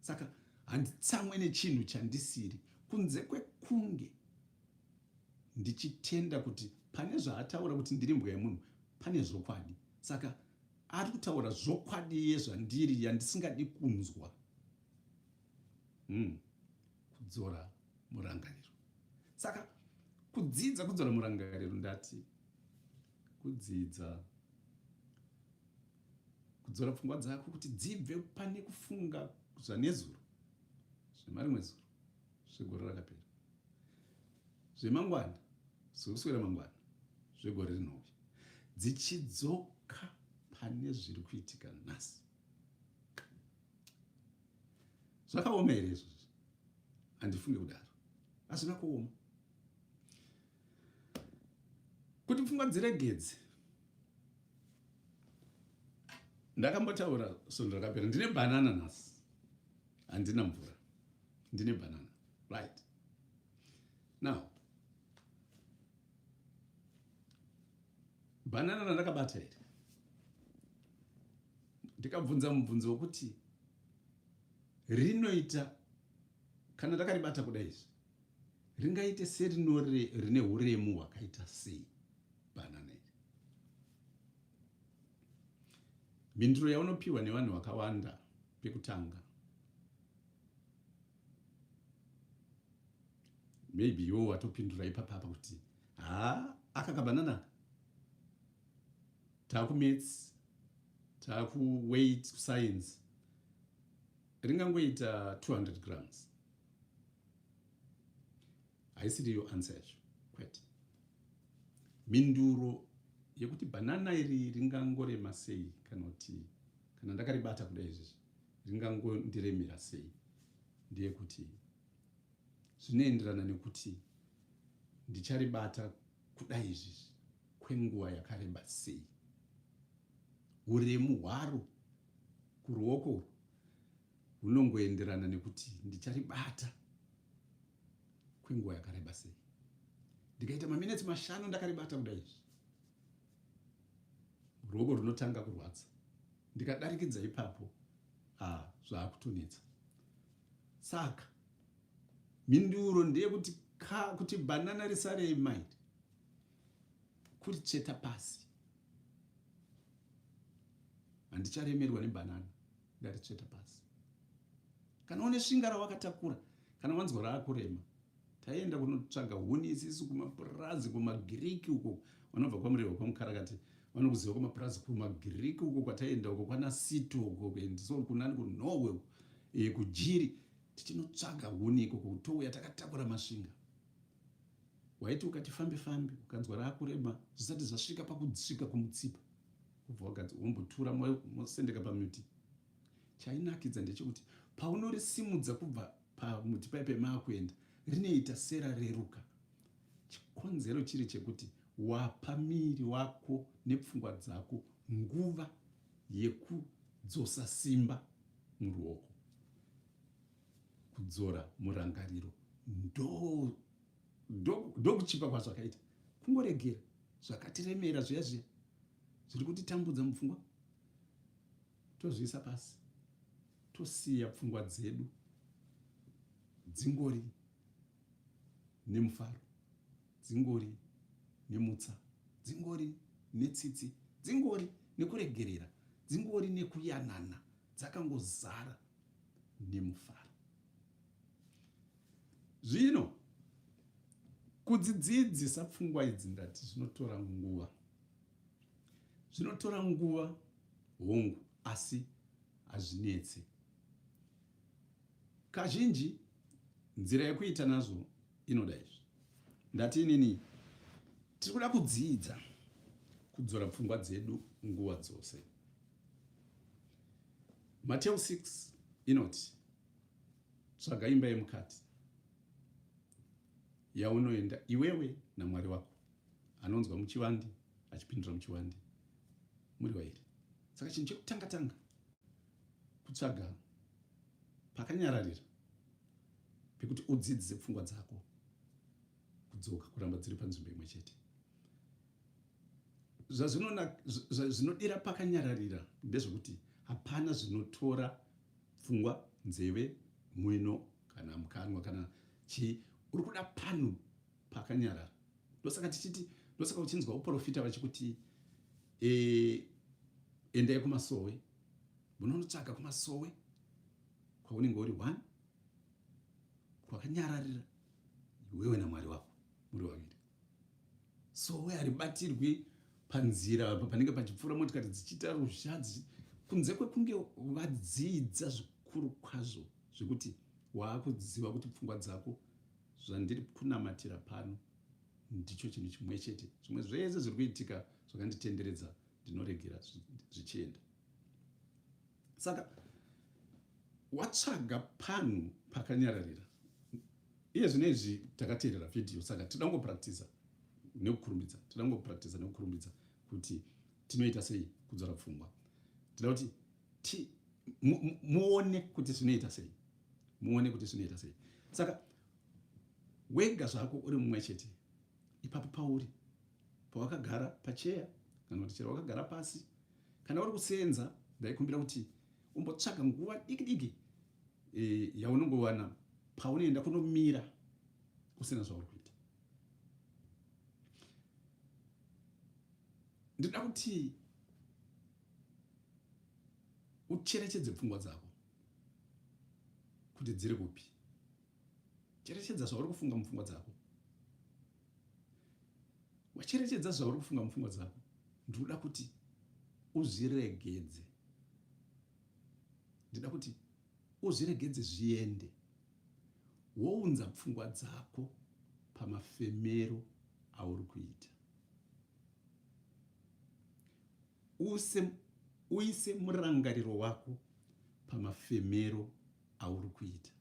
saka handitsamwe nechinhu chandisiri, kunze kwekunge ndichitenda kuti pane zvaataura kuti ndiri imbwa yemunhu pane zvokwadi, saka ari kutaura zvokwadi yezvandiri yandisingadi kunzwa. Kudzora murangariro. Saka kudzidza kudzora murangariro, ndati kudzidza kudzora pfungwa dzako kuti dzibve pane kufunga zvanezuro, zvemarimwe zuro, zvegore rakapera, zvemangwana, zvekuswera mangwana, zvegore rinouya, dzichidzoka pane zviri kuitika nhasi. Zvakaoma here izvozvo? Handifunge kudaro. Hazvina kuoma kuti pfungwa dziregedze. Ndakambotaura svondo rakapera, ndine bhanana nhasi, handina mvura, ndine bhanana. Right now, bhanana randakabata iri, ndikabvunza mubvunzo wekuti rinoita kana ndakaribata kudai izvi, ringaite serinore rine uremu hwakaita sei bhanana iri? Mhinduro yaunopiwa nevanhu vakawanda pekutanga, Maybe iwo watopindura ipapapa kuti haa, aka kabanana taakumaths, taakuweight science, ringangoita 200 grams. Haisiriyo answer yacho, kwete. Mhinduro yekuti bhanana iri ringangorema sei, kana kuti kana ndakaribata kudai izvizvi ringangondiremera sei, ndeyekuti zvinoenderana nekuti ndicharibata kudai izvizvi kwenguva yakareba sei. Uremu hwaro kuruoko urwu hunongoenderana nekuti ndicharibata kwenguva yakareba sei. Ndikaita maminetsi 5 ndakaribata kudai izvi, ruoko runotanga kurwadza. Ndikadarikidza ipapo, zvaakutonetsa. Saka mhinduro ndeyekuti kuti bhanana risarema iri, kuritsveta pasi. Handicharemerwa nebhanana, ndaritsveta pasi. Kana une svinga rawakatakura, kana wanzwa raakurema, taienda kunotsvaga huni isisu kumapurazi kumaGiriki uko, vanobva kwaMurehwa, kwaMukarakati vanokuziva, kumapurazi kumaGiriki uko kwataienda uko, kwana Sito uko, so kunani, kuNorway uko, kuJiri, tichinotsvaga huni ikoko, touya takatakura masvinga. Waiti ukati fambe fambe, ukanzwa raakurema, zvisati zvasvika pakusvika kumutsipa, kubva wagadzi wombotura, mosendeka pamuti. Chainakidza ndechekuti paunorisimudza kubva pamuti paipe maakuenda, rinoita serareruka. Chikonzero chiri chekuti wapa miri wako nepfungwa dzako nguva yekudzosa simba muruoko, kudzora murangariro. Ndokuchipa kwazvakaita kungoregera zvakatiremera zviya zviya zviri kutitambudza mupfungwa, tozviisa pasi, tosiya pfungwa dzedu dzingori nemufaro, dzingori nemutsa, dzingori netsitsi, dzingori nekuregerera, dzingori nekuyanana, dzakangozara nemufaro. Zvino kudzidzidzisa pfungwa idzi, ndati zvinotora nguva, zvinotora nguva hongu, asi hazvinetse. Kazhinji nzira yekuita nazvo inoda izvi. Ndati inini tiri kuda kudzidza kudzora pfungwa dzedu nguva dzose. Mateo 6 inoti tsvaga imba yemukati yaunoenda iwewe naMwari wako, anonzwa muchivande achipindura muchivande muri vairi. Saka chinhu chekutanga tanga kutsvaga pakanyararira pekuti udzidzise pfungwa dzako kudzoka kuramba dziri panzvimbo imwe chete. Zvazvinodira pakanyararira ndezvekuti hapana zvinotora pfungwa, nzeve, mwino kana mukanwa kana chii. Uri kuda panhu pakanyarara. Ndosaka tichiti, ndosaka uchinzwa uprofita vachikuti endai kumasowe, munonotsvaga kumasowe kwaunenge uri one, kwakanyararira, iwewe naMwari wako muri vaviri. Sowe haribatirwi panzira panenge pachipfuura motikari dzichiita ruzha, kunze kwekunge vadzidza zvikuru kwazvo zvekuti waakuziva kuti pfungwa dzako, zvandiri kunamatira pano ndicho chinhu chimwe chete, zvimwe zvese zviri kuitika zvakanditenderedza ndinoregera zvichienda. Saka watsvaga panhu pakanyararira. Iye zvino izvi takateerera vhidhiyo, saka tinoda kungopractisa nekukurumidza, tinoda kungopractisa nekukurumidza kuti tinoita sei kudzora pfungwa. Tinoda kuti muone kuti zvinoita sei, muone kuti zvinoita sei. Saka wega zvako uri mumwe chete ipapo pauri, pawakagara pacheya kana kuti chero wakagara pasi, kana uri kusenza, ndaikumbira kuti umbotsvaga nguva diki diki yaunongowana paunoenda kunomira usina zvauri kuita. Ndinoda kuti ucherechedze pfungwa dzako kuti dziri kupi. Cherechedza zvauri kufunga mupfungwa dzako. Wacherechedza zvauri kufunga mupfungwa dzako, ndinoda kuti uzviregedze. Ndinoda kuti uzviregedze zviende, wounza pfungwa dzako pamafemero auri kuita. Use, uise murangariro wako pamafemero auri kuita.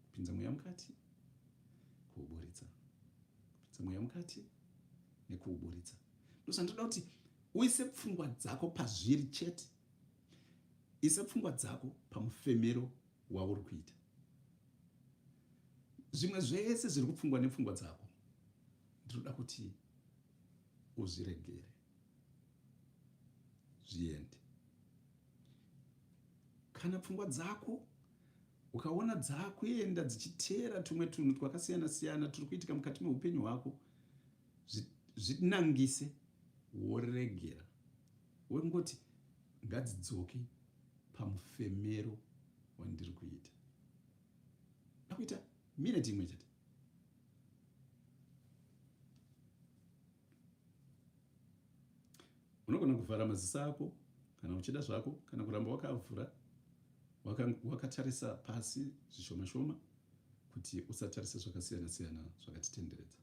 Kupinza mweya mukati, kuuburitsa. Kupinza mweya mukati nekuuburitsa. Ndozvandinoda kuti uise pfungwa dzako pazviri chete. Isa pfungwa dzako pamufemero wauri kuita. Zvimwe zvese zviri kupfungwa nepfungwa dzako ndinoda kuti uzviregere zviende. Kana pfungwa dzako ukaona dzakuenda dzichiteera tumwe tunhu twakasiyana siyana turi kuitika mukati meupenyu hwako, zvinangise woregera wongoti ngadzidzoke pamufemero wandiri kuita. Ndakuita mineti imwe chete. Unogona kuvhara maziso ako kana uchida zvako, kana kuramba wakavhura wakatarisa waka pasi zvishoma shoma kuti usatarise zvakasiyana siyana zvakatitenderedza.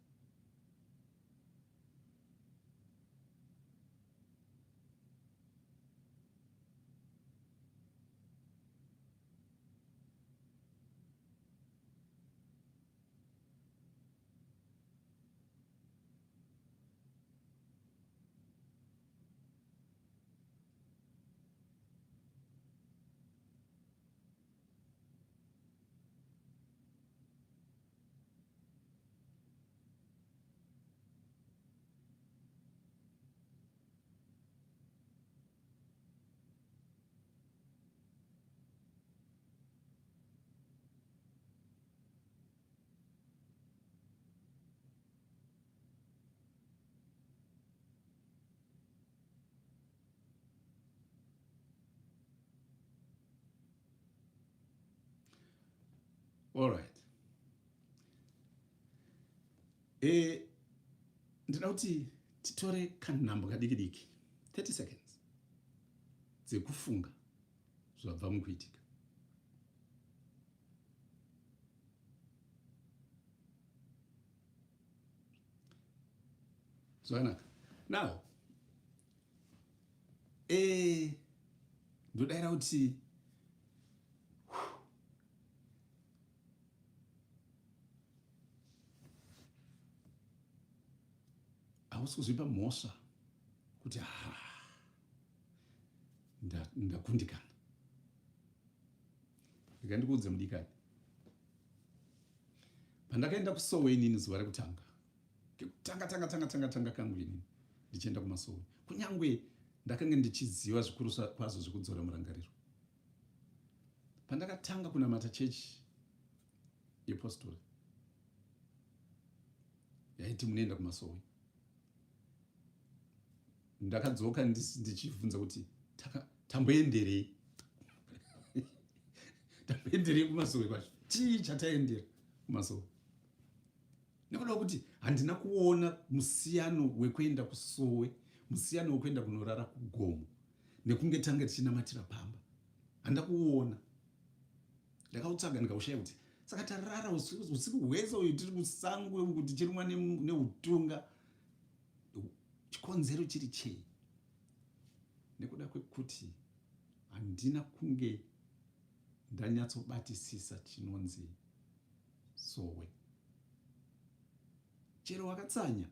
Alright. Eh, ndinoda kuti titore kanhambo kadiki diki 30 seconds dzekufunga zvabva mukuitika. Zvakanaka. Now, eh, ndodaira kuti hausi kuzvipa mhosva kuti ha ndakundikana. Rega ndikuudze mudikani, pandakaenda kusowe inini zuva rekutanga kekutanga tanga tanga tanga tanga kangu inini ndichienda kumasowe, kunyange ndakange ndichiziva zvikuru kwazvo zvekudzora murangariro, pandakatanga kunamata chechi yepostori yaiti munoenda kumasowe, ndakadzoka ndichibvunza kuti tamboenderei tamboenderei kumasowe kwacho, chii chataendera kumasowe? Nekuda kuti handina kuona musiyano wekuenda kusowe, musiyano wekuenda kunorara kugomo nekunge tanga tichinamatira pamba, handina kuuona. Ndakautsvaga ndikaushaya kuti saka tarara usiku hwese uyu tiri kusango uku tichirumwa neutunga, chikonzero chiri chei? Nekuda kwekuti handina kunge ndanyatsobatisisa chinonzi sowe. Chero wakatsanya,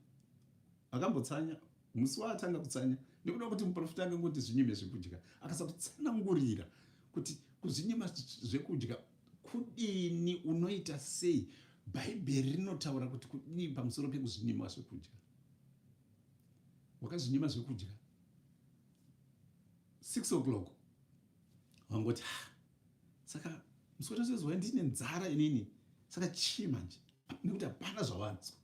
akambotsanya musi waatanga kutsanya nekuda kuti muprofita akangoti zvinyime zvekudya, akasakutsanangurira kuti kuzvinyima zvekudya kudini, unoita sei. Bhaibheri rinotaura kuti kudini pamusoro pekuzvinyima zvekudya. Wakazvinyima zvekudya 6 o'clock wangoti ha, saka musi watazozuva ndine nzara inini, saka chii manje, nekuti hapana zvawanzwa.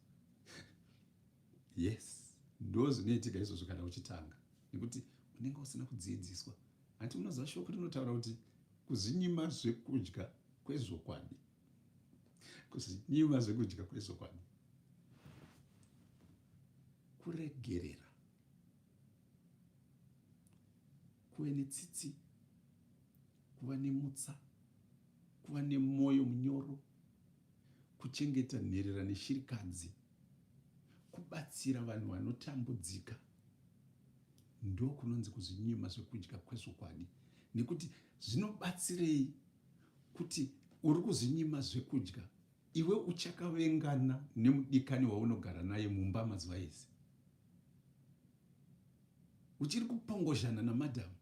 Yes, ndo zvinoitika izvozvo kana uchitanga, nekuti unenge usina kudzidziswa. Hanti unoziva shoko rinotaura kuti kuzvinyima zvekudya kwezvokwadi. Kuzvinyima zvekudya kwezvokwadi kuregerera, kuve netsitsi, kuva nemutsa, kuva nemwoyo munyoro, kuchengeta nherera neshirikadzi, kubatsira vanhu vanotambudzika. Ndokunonzi kuzvinyima zvekudya kwezvokwadi, nekuti zvinobatsirei kuti uri kuzvinyima zvekudya iwe uchakavengana nemudikani waunogara naye mumba mazuva ese, uchiri kupongozhana namadhamu,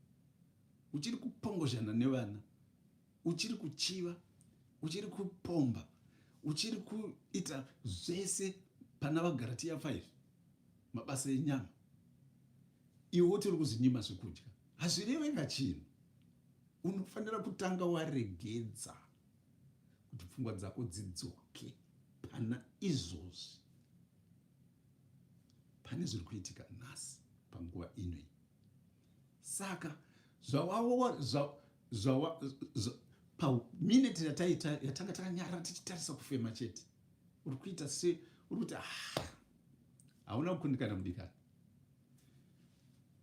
uchiri kupongozhana nevana, uchiri kuchiva, uchiri kupomba, uchiri kuita zvese pana vaGaratiya 5, mabasa enyama, iwe utori kuzvinyima zvekudya. Hazvirevenga chinhu. Unofanira kutanga waregedza kuti pfungwa dzako dzidzoke pana izvozvi, pane zviri kuitika nhasi panguva ino. Saka pamineti yataita yatanga takanyarara tichitarisa kufema chete, uri kuita se uri kuti ah, hauna kukundikana mudikani,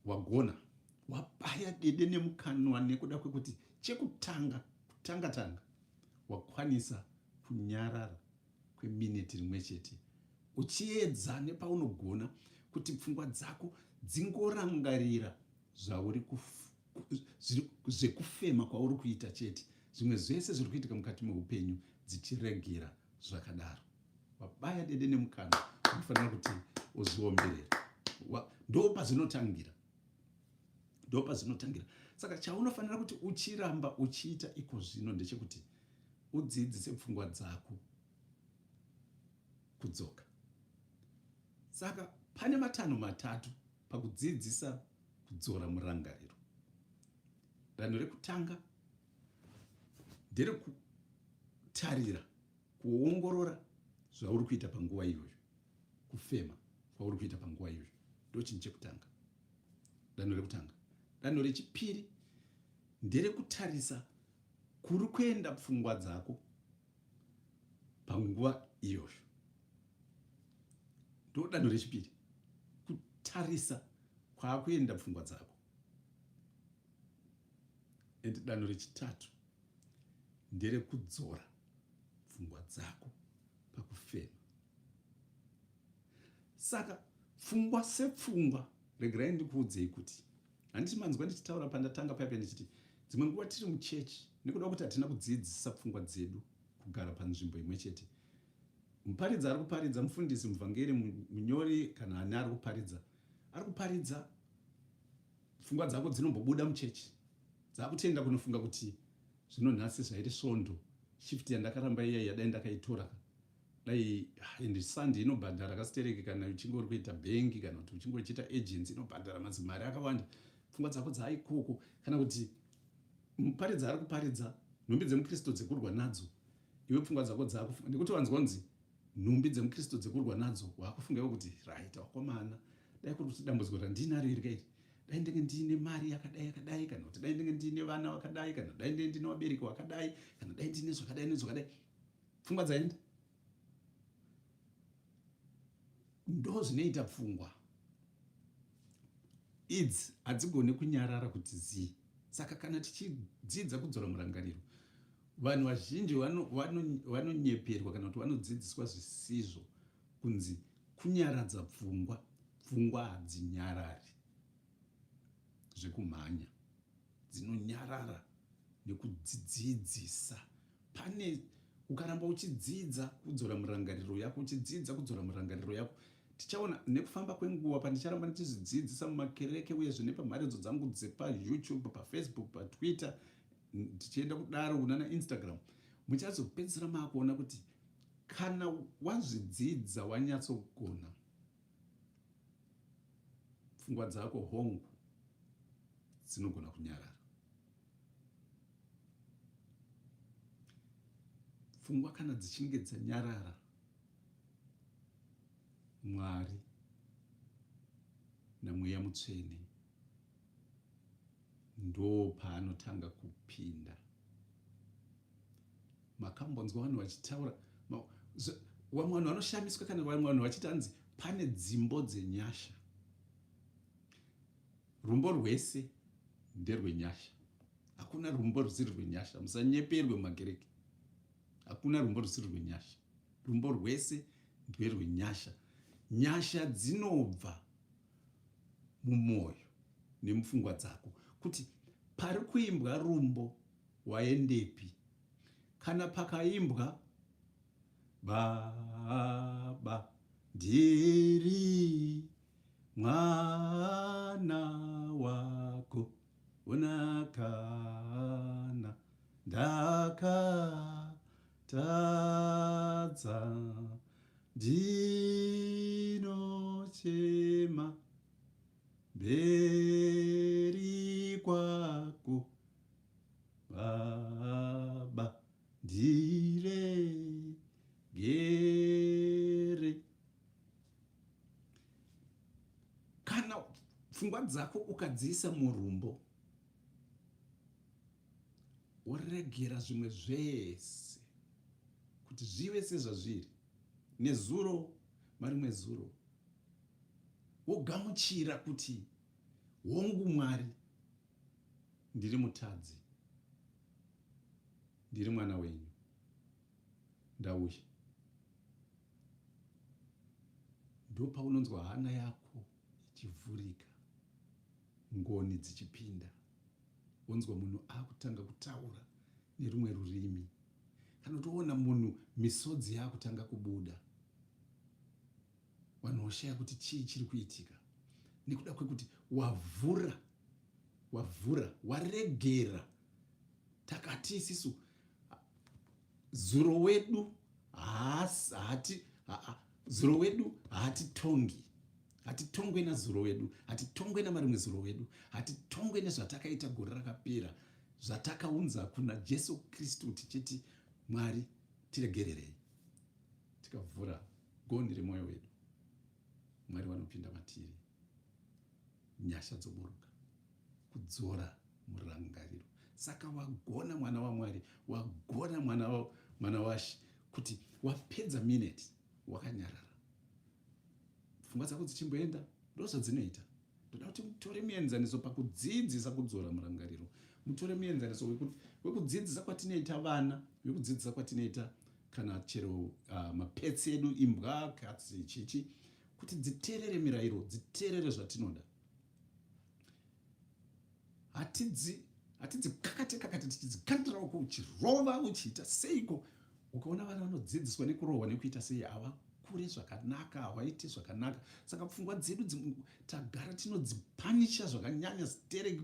wagona, wabaya dede nemukanwa nekuda kwekuti chekutanga kutanga tanga wakwanisa kunyarara kwemineti rimwe chete uchiedza nepaunogona kuti pfungwa dzako dzingorangarira zvauri zvekufema kwauri kuita chete, zvimwe zvese zviri kuitika mukati meupenyu dzichiregera zvakadaro. Wabaya dede nemukanwa, unofanira kuti uzviomberere. Ndo pazvinotangira, ndo pazvinotangira. Saka chaunofanira kuti uchiramba uchiita iko zvino ndechekuti udzidzise pfungwa dzako kudzoka. Saka pane matanho matatu pakudzidzisa kudzora murangariro. Danho rekutanga nderekutarira, kuongorora zvauri kuita panguva iyoyo, kufema kwauri kuita panguva iyoyo. Ndo chinhu chekutanga, danho rekutanga. Danho rechipiri nderekutarisa kuri kuenda pfungwa dzako panguva iyoyo. Ndo danho rechipiri, kutarisa kwaakuenda pfungwa dzako. And danho rechitatu nderekudzora pfungwa dzako pakufema. Saka pfungwa sepfungwa, regerai ndikuudzei kuti handiti manzwa ndichitaura pandatanga paipa ndichiti dzimwe nguva tiri muchechi nekuda kwekuti hatina kudzidzisa pfungwa dzedu kugara panzvimbo imwe chete. Muparidzi ari kuparidza, mufundisi, muvhangeri, munyori, kana ani ari kuparidza, ari kuparidza, pfungwa dzako dzinombobuda muchechi dzakutenda kunofunga kuti zvino nhasi zvairi svondo, shift yandakaramba iya yadai ndakaitora dai, and Sunday inobhadhara kasitereki, kana uchinge uri kuita bhengi kana kuti uchinge uchiita agency inobhadhara mazimari akawanda. Pfungwa dzako dzaaikoko. Kana kuti muparidzi ari kuparidza nhumbi dzemukristu dzekurwa nadzo, iwe pfungwa dzako dzakufunga nekuti wanzwa kunzi nhumbi dzemukristu dzekurwa nadzo, waakufunga iwe kuti right, wakomana, dai kuri kuti dambudziko randinaro iri kairi, dai ndenge ndiine mari yakadai yakadai, kana kuti dai ndenge ndiine vana vakadai, kana dai ndenge ndine vabereki vakadai, kana dai ndine zvakadai nezvakadai. Pfungwa dzaenda. Ndo zvinoita pfungwa idzi, hadzigoni kunyarara kuti zii. Saka kana tichidzidza kudzora murangariro, vanhu vazhinji vanonyeperwa kana kuti vanodzidziswa zvisizvo kunzi kunyaradza pfungwa. Pfungwa hadzinyarari zvekumhanya, dzinonyarara nekudzidzidzisa. Pane ukaramba uchidzidza kudzora murangariro yako, uchidzidza kudzora murangariro yako, tichaona nekufamba kwenguva pandicharamba ndichizvidzidzisa mumakereke uyezve nepamharidzo dzangu dzepaYouTube, paFacebook, paTwitter, tichienda kudaro kunana Instagram, muchazopedzisira maakuona kuti kana wazvidzidza wanyatsogona, pfungwa dzako hongu dzinogona kunyarara. Pfungwa kana dzichinge dzanyarara, Mwari naMweya Mutsvene ndo paanotanga kupinda. Makambonzwa vanhu vachitaura Vamwe vanhu vanoshamiswa kana vamwe vanhu vachiti hanzi pane dzimbo dzenyasha. Rumbo rwese nderwenyasha. Hakuna rumbo rusiri rwenyasha. Musanyeperwe mumakereke. Hakuna rumbo rusiri rwenyasha. Rumbo rwese nderwenyasha. Nyasha dzinobva mumwoyo nemupfungwa dzako kuti pari kuimbwa rumbo waendepi kana pakaimbwa baba ndiri mwana wako unakana ndakatadza ndinochema mberi kwako baba ndiregere. Kana pfungwa dzako ukadziisa murumbo woregera zvimwe zvese kuti zvive sezvazviri nezuro marimwe zuro wogamuchira kuti hongu Mwari ndiri mutadzi ndiri mwana wenyu ndauya ndopaunonzwa hana yako ichivhurika ngoni dzichipinda wonzwa munhu akutanga kutaura nerumwe rurimi kana utoona munhu misodzi yakutanga kubuda vanhu voshaya kuti chii chiri kuitika nekuda kwekuti wavhura wavhura waregera takati isisu zuro wedu haati zuro wedu haatitongi hatitongwe nazuro wedu hatitongwe namarimwe zuro wedu hatitongwe nezvatakaita gore rakapera zvatakaunza kuna jesu kristu tichiti mwari tiregererei tikavhura gonhi remwoyo wedu mwari vanopinda matiri nyasha dzoburuka kudzora murangariro saka wagona mwana wamwari wagona mwana, mwana washe kuti wapedza minute wakanyarara pfungwa dzako dzichimboenda ndozvadzinoita ndoda kuti mutore muenzaniso pakudzidzisa kudzora murangariro mutore muenzaniso wekudzidzisa kwatinoita vana wekudzidzisa kwatinoita kana chero mapetsi edu imbwa katsi chichi kuti dziterere mirayiro dziterere zvatinoda hatidzi hatidzikakate kakate tichidzikandira uko uchirova uchiita seiko ukaona vana vanodzidziswa nekurohwa nekuita sei havakure zvakanaka havaite zvakanaka saka pfungwa dzedu tagara tinodzipanisha zvakanyanya stereki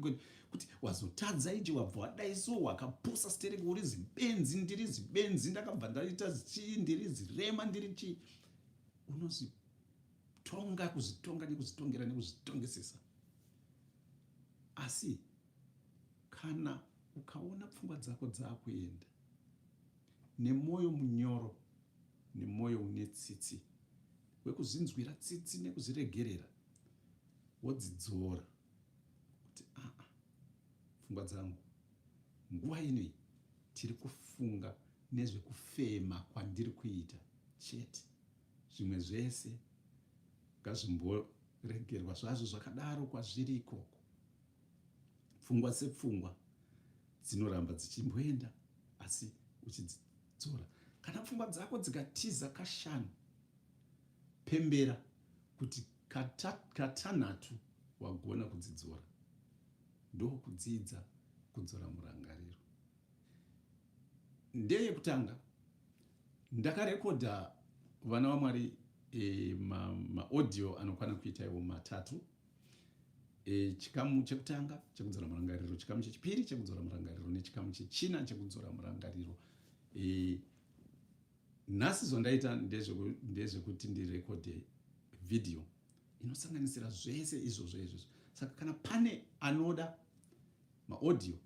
kuti wazotadza ichi wabva wadai so wakapusa stereki uri zibenzi ndiri zibenzi ndakabva ndaita chii ndiri zirema ndiri chii unozvitonga kuzvitonga nekuzvitongera nekuzvitongesesa asi kana ukaona pfungwa dzako dzakuenda nemwoyo munyoro nemwoyo une tsitsi wekuzvinzwira tsitsi nekuzviregerera wodzidzora kuti aa pfungwa dzangu nguva inoi tiri kufunga nezvekufema kwandiri kuita chete zvimwe zvese ngazvimboregerwa zvazvo zvakadaro kwazviri ikoko pfungwa sepfungwa dzinoramba dzichimboenda asi uchidzidzora kana pfungwa dzako dzikatiza kashanu pembera kuti katanhatu wagona kudzidzora ndokudzidza kudzora murangariro ndeyekutanga ndakarekodha vana vamwari e, maaudio ma anokwana kuita iwo matatu e, chikamu chekutanga chekudzora murangariro chikamu chechipiri chekudzora murangariro nechikamu chechina chekudzora murangariro e, nhasi zvandaita ndezvekuti ndirekodhe vhidhiyo inosanganisira zvese izvozvo izvozvo saka kana pane anoda maaudio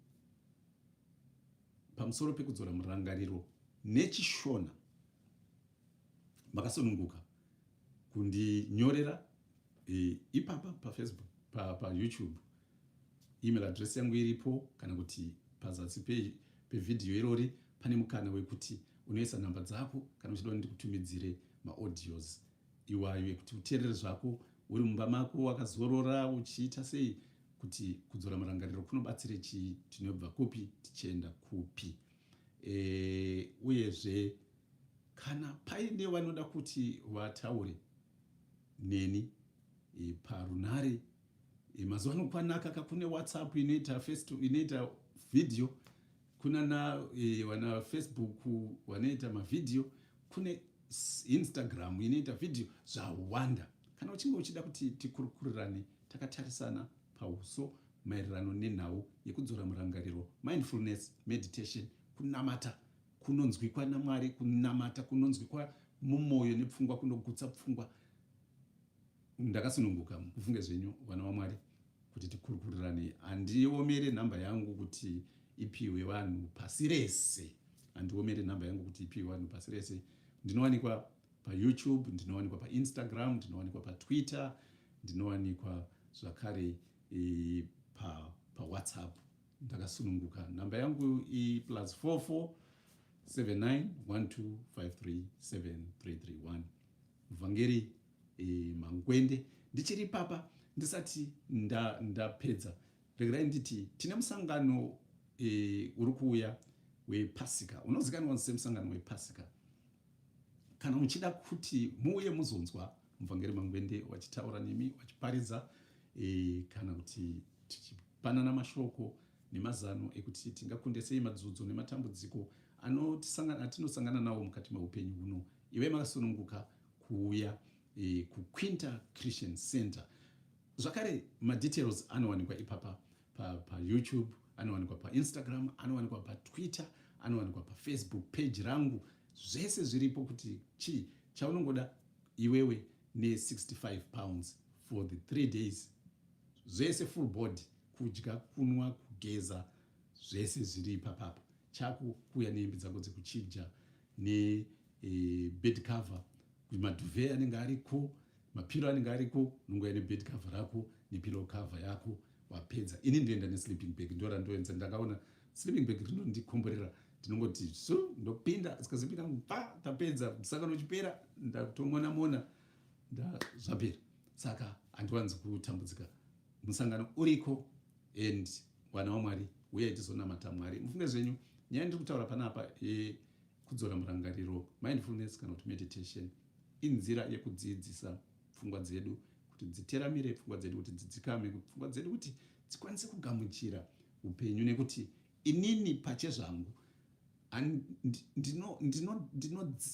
pamusoro pekudzora murangariro nechishona makasununguka kundinyorera e, ipapa pafacebook payoutube pa email address yangu iripo kana kuti pazasi pevhidhiyo irori pane mukana wekuti Unoisa nhamba dzako kana uchida kuti ndikutumidzire maaudios iwayo ekuti uteerere zvako uri mumba mako wakazorora uchiita sei kuti kudzora murangariro kunobatsire chii, tinobva kupi tichienda kupi. E, uyezve kana paine vanoda kuti vataure neni e, parunhare e, mazuva ano kwanaka ka kune WhatsApp inoita face inoita video, kunana e, vana Facebook vanoita mavhidhiyo, kune Instagram inoita vhidhiyo, zvawanda. Kana uchinge uchida kuti tikurukurirane takatarisana pauso maererano nenhau yekudzora murangariro, mindfulness meditation, kunamata kunonzwikwa naMwari, kunamata kunonzwikwa mumwoyo nepfungwa, kunogutsa pfungwa, ndakasununguka mufunge zvenyu, vana vaMwari, kuti tikurukurirane. Handiomere nhamba yangu kuti ipiwe vanhu pasi rese, handiomere nhamba yangu kuti ipiwe vanhu pasi rese. Ndinowanikwa paYouTube, ndinowanikwa paInstagram, ndinowanikwa paTwitter, ndinowanikwa zvakare e, paWhatsApp pa. Ndakasununguka. Nhamba yangu i +44 79 12 53 7331, Muvhangeri e, Mangwende. Ndichiri papa, ndisati ndapedza, nda regerai nditi tine musangano e, uri kuuya wePasika, unozikanwa semusangano wePasika. Kana muchida kuti muuye muzonzwa Muvhangeri Mangwende wachitaura nemi, wachiparidza e, kana kuti tichipanana mashoko nemazano ekuti tingakunde sei madzudzo nematambudziko atinosangana nawo mukati meupenyu huno, ive makasununguka kuuya e, kuQuinta Christian Center. Zvakare madetails anowanikwa ipapa paYouTube, pa anowanikwa paInstagram, anowanikwa paTwitter, anowanikwa paFacebook page rangu. Zvese zviripo. Kuti chii chaunongoda iwewe ne£65 for the 3 days, zvese full board, kudya, kunwa, kugeza, zvese zviri ipapapa. Chako kuuya nehembe dzako dzekuchija nebed e, cover. Maduvet anenge ariko, mapiro anenge ariko. Unongouya nebed cover rako nepillow cover yako, wapedza. Ini ndoenda nesleeping bag, ndo randoenza. Ndakaona sleeping bag rinondikomborera. Ndinongoti su ndopinda, sikazopinda pa tapedza musangano uchipera, ndatomona mona, zvapera. Saka handiwanzi kutambudzika. Musangano uriko and vana vaMwari, uyai tizonamata Mwari. Mufunge zvenyu, nyaya ndiri kutaura panapa yekudzora murangariro, mindfulness kana kuti meditation, inzira yekudzidzisa pfungwa dzedu kuti dziteramire, pfungwa dzedu kuti dzidzikame, pfungwa dzedu kuti dzikwanise kugamuchira upenyu. Nekuti inini pachezvangu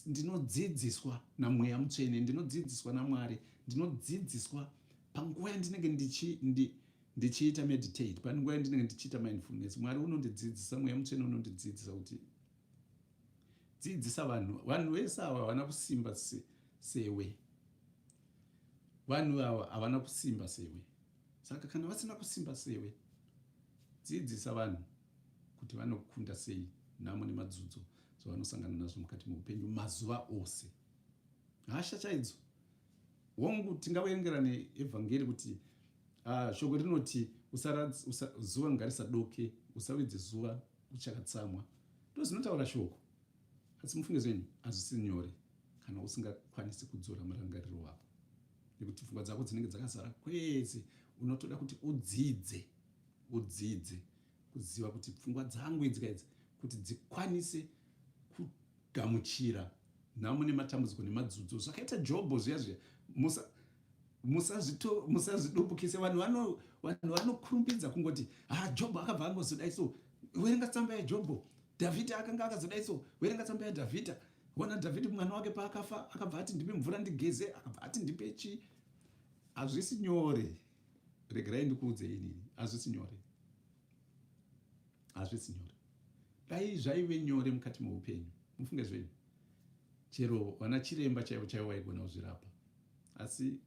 ndinodzidziswa naMweya Mutsvene, ndinodzidziswa naMwari, ndinodzidziswa panguva yandinenge ndichiita meditate, panguva yandinenge ndichiita mindfulness. Mwari unondidzidzisa, Mweya Mutsvene unondidzidzisa kuti dzidzisa vanhu. Vanhu vese ava havana kusimba sewe, vanhu ava havana kusimba sewe. Saka kana vasina kusimba sewe, dzidzisa vanhu kuti vanokunda sei nhamo nemadzudzo zvavanosangana nazvo mukati meupenyu mazuva ose. Hasha chaidzo, hongu, tingaverengera neevhangeri kuti shoko rinoti zuva ngarisadoke, usavidze zuva uchakatsamwa. Ndo zvinotaura shoko, asi mufunge zvenyu, hazvisi nyore kana usingakwanisi kudzora murangariro wako, nekuti pfungwa dzako dzinenge dzakazara kwese. Unotoda kuti udzidze, udzidze kuziva kuti pfungwa dzangu idzi kaidzi kuti dzikwanise kugamuchira nhamo nematambudziko nemadzudzo zvakaita Jobho zviya zviya. Musazvidupukise. Vanhu vanokurumbidza kungoti, "Ha, Jobho akabva angozodai so." Werenga tsamba yaJobho. Dhavhidhi akanga akazodai so. Werenga tsamba yaDhavhidha. Ona Dhavhidhi, mwana wake paakafa, akabva ati, "Ndipe mvura ndigeze." Akabva ati, "Ndipe chii?" Hazvisi nyore. Regerai ndikuudzei inini, hazvisi nyore, hazvisi nyore. Dai zvaive nyore mukati meupenyu, mufunge zvenyu, chero vana chiremba chaivo chaivo vaigona kuzvirapa. Asi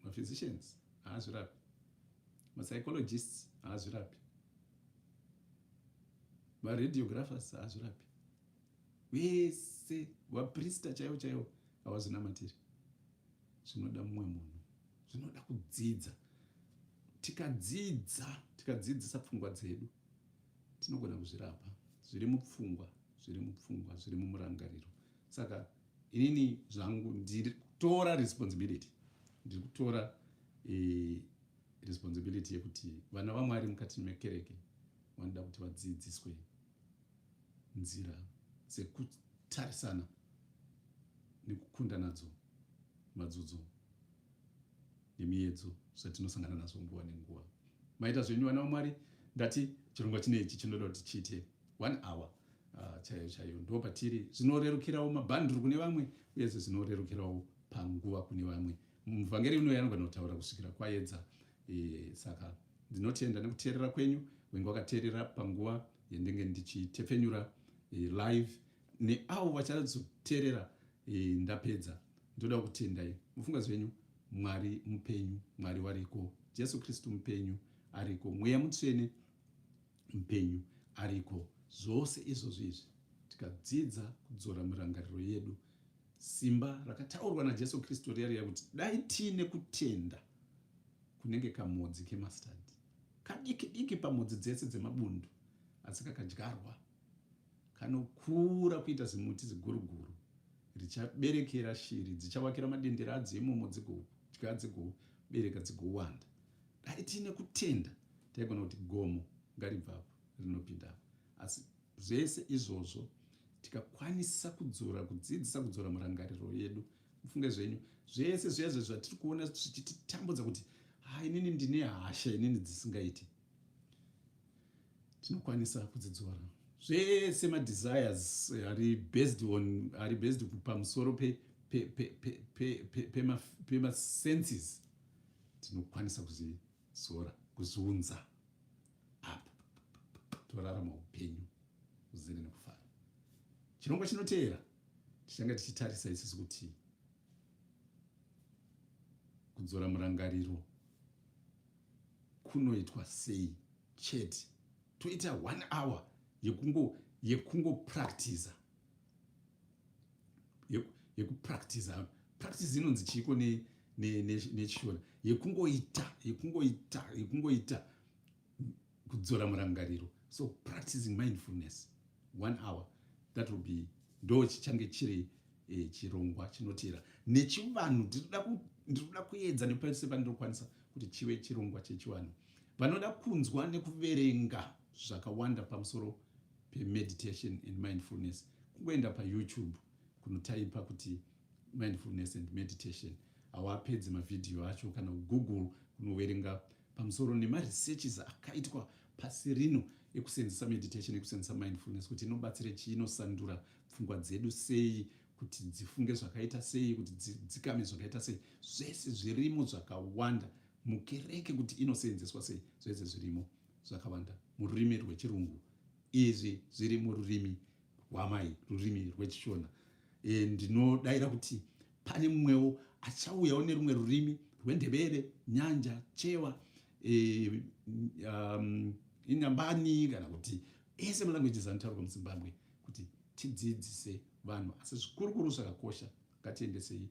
maphysicians haazvirapi, mapsychologists haazvirapi, maradiographers haazvirapi, vese vaprista chaivo chaivo havazvinamatiri. Zvinoda mumwe munhu, zvinoda kudzidza. Tikadzidza, tikadzidzisa pfungwa dzedu, tinogona kuzvirapa zviri mupfungwa. Zviri mupfungwa, zviri mumurangariro. Saka inini zvangu ndiri kutora responsibility, ndiri kutora responsibility yekuti vana vaMwari mukati mekereke vanoda kuti vadzidziswe nzira dzekutarisana nekukunda nadzo madzudzo nemiedzo zvatinosangana nazvo nguva nenguva. Maita zvenyu, vana vaMwari. Ndati chirongwa chinechi chinoda kuti chiite one hour chaiyo chaiyo, ndo patiri. Zvinorerukirawo mabhanduru kune vamwe, uyezve zvinorerukirawo panguva kune vamwe. Muvhangeri ino yanogona kutaura kusvikira kwaedza. Saka ndinotenda nekuteerera kwenyu, wenge wakateerera panguva yandenge ndichitepfenyura live, neavo vachazoteerera ndapedza. Ndoda kutendai. Mufunga zvenyu, Mwari mupenyu, Mwari wariko, Jesu Kristu mupenyu ariko, Mweya Mutsvene mupenyu ariko. Zvose izvozvo izvi, tikadzidza kudzora mirangariro yedu, simba rakataurwa naJesu Kristu riya riya kuti dai tiine kutenda kunenge kamhodzi kemustard, kadiki diki pamhodzi dzese dzemabundu, asi kakadyarwa kanokura kuita zimuti ziguruguru richaberekera shiri, dzichavakira madendere adzo imomo, dzigodya, dzigobereka, dzigowanda. Dai tiine kutenda, taigona kuti gomo ngaribvapo rinopinda apo. Asi zvese izvozvo, tikakwanisa kudzora, kudzidzisa kudzora murangariro yedu, mufunge zvenyu, zvese zvezvo zvatiri kuona zvichititambudza kuti ha, inini ndine hasha, inini dzisingaiti, tinokwanisa kudzidzora zvese. Madesires ari based on, ari based pamusoro pemasenses, tinokwanisa kuzvidzora, kuzviunza apa, torarama upenyu huzere nekufara. Chirongwa chinoteera tichange tichitarisa isusu kuti kudzora murangariro kunoitwa sei chete. Toita one hour yekungopractiza, yekupractiza. Practice inonzi chiiko neChishona? Yekungoita, yekungoita, yekungoita kudzora murangariro. So practicing mindfulness, one hour, that will be, ndo chichange chiri chirongwa chinoteera nechivanhu. Ndinoda kuedza nepese pandinokwanisa kuti chive chirongwa chechivanhu. Vanoda kunzwa nekuverenga zvakawanda pamusoro pemeditation and mindfulness, kungoenda paYouTube kunotaipa kuti mindfulness and meditation, hawapedzi mavhidhiyo acho, kana kuGoogle kunoverenga pamusoro nemaresearches akaitwa pasi rino ekusenzesa meditation, ekusenzesa mindfulness, kuti inobatsire chii, inosandura pfungwa dzedu sei, kuti dzifunge zvakaita sei, kuti dzikame zvakaita sei. Zvese zvirimo zvakawanda mukereke, kuti inosenzeswa sei, zvese zvirimo zvakawanda mururimi rweChirungu. Izvi zviri mururimi rwamai, rurimi rweChishona. Ndinodayira kuti pane mumwewo achauyawo nerumwe rurimi rweNdebele, Nyanja, Chewa, Inyambani, kana kuti ese malanguages anotaurwa muZimbabwe, kuti tidzidzise vanhu. Asi zvikurukuru zvakakosha, ngatiendesei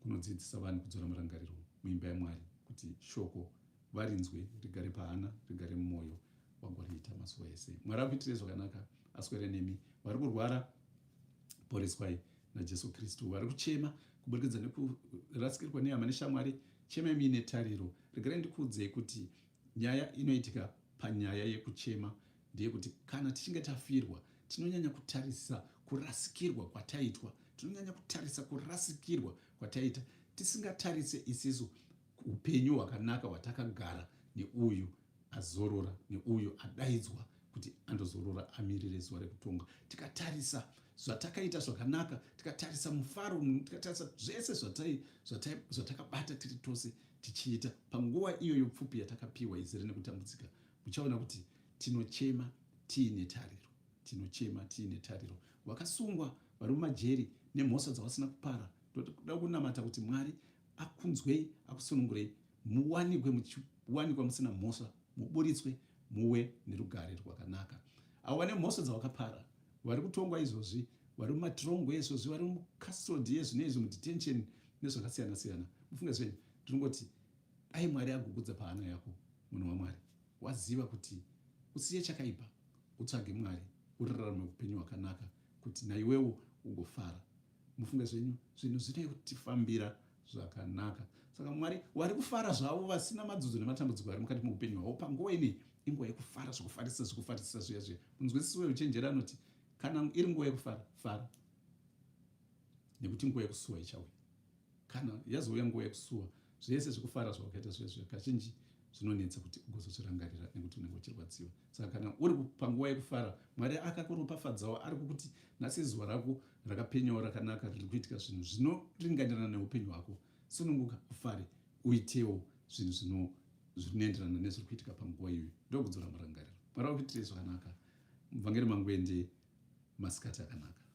kunodzidzisa vanhu kudzora murangariro muimba yaMwari, kuti shoko varinzwe, rigare pahana, rigare mumwoyo, wagoriita mazuva ese. Mwari akuitire zvakanaka, aswere nemi. Vari kurwara, poreswai naJesu Kristu. Vari kuchema kuburikidza nekurasikirwa nehama neshamwari, chemai muine tariro. Regerai ndikuudzei kuti nyaya inoitika panyaya yekuchema ndeyekuti kana tichinge tafirwa, tinonyanya kutarisa kurasikirwa kwataitwa, tinonyanya kutarisa kurasikirwa kwataita, tisingatarise isisu upenyu hwakanaka hwatakagara neuyu azorora, neuyu adaidzwa kuti andozorora, amirire zuva rekutonga. Tikatarisa zvatakaita zvakanaka, tikatarisa mufaro, tikatarisa zvese zvatakabata tiri tose tichiita panguva iyoyo pfupi yatakapiwa izere nekutambudzika, muchaona kuti tinochema tiine tariro, tinochema tiine tariro. Vakasungwa vari mumajeri nemhosva dzavasina kupara, ndoda kunamata kuti Mwari akunzwei, akusunungurei, muwanikwe muchiwanikwa musina mhosva, muburitswe, muwe nerugare rwakanaka. Avo vane mhosva dzavakapara vari kutongwa izvozvi, vari mumatirongo izvozvi, vari mucustody yezvino izvi, mudetention nezvakasiyana siyana, mufunge zvenyu, ndinongoti dai Mwari agugudza pahana yako, munhu waMwari, waziva kuti usiye chakaipa, utsvage Mwari. Urarame upenyu hwakanaka kuti naiwewo ugofara. Mufunge zvenyu, zvinhu zvinotifambira zvakanaka. Saka Mwari wari kufara zvavo vasina madzudzo nematambudziko ari mukati meupenyu hwavo panguva inei inguva yekufara zvekufarisa zvekufarisisa zviya zviya. Munzwisisi weuchenjeri anoti kana iri nguva yekufara fara nekuti nguva yekusuwa ichauya. Kana yazouya nguva yekusuwa zvese zvekufara zvawakaita zviya zviya kazhinji zvinonetsa kuti ugozozvirangarira nekuti unenge uchirwadziwa. Saka kana uri panguva yekufara Mwari akakuropafadzawo ari kukuti nhasi zuva rako rakapenyawo rakanaka riri kuitika zvinhu zvinoringanirana neupenyu hwako. Sununguka ufare uitewo zvinhu zvino zvinoenderana nezviri kuitika panguva iyoyo. Ndokudzora murangariro. Mwari vakuitirei zvakanaka. Muvhangeri Mangwende masikati akanaka.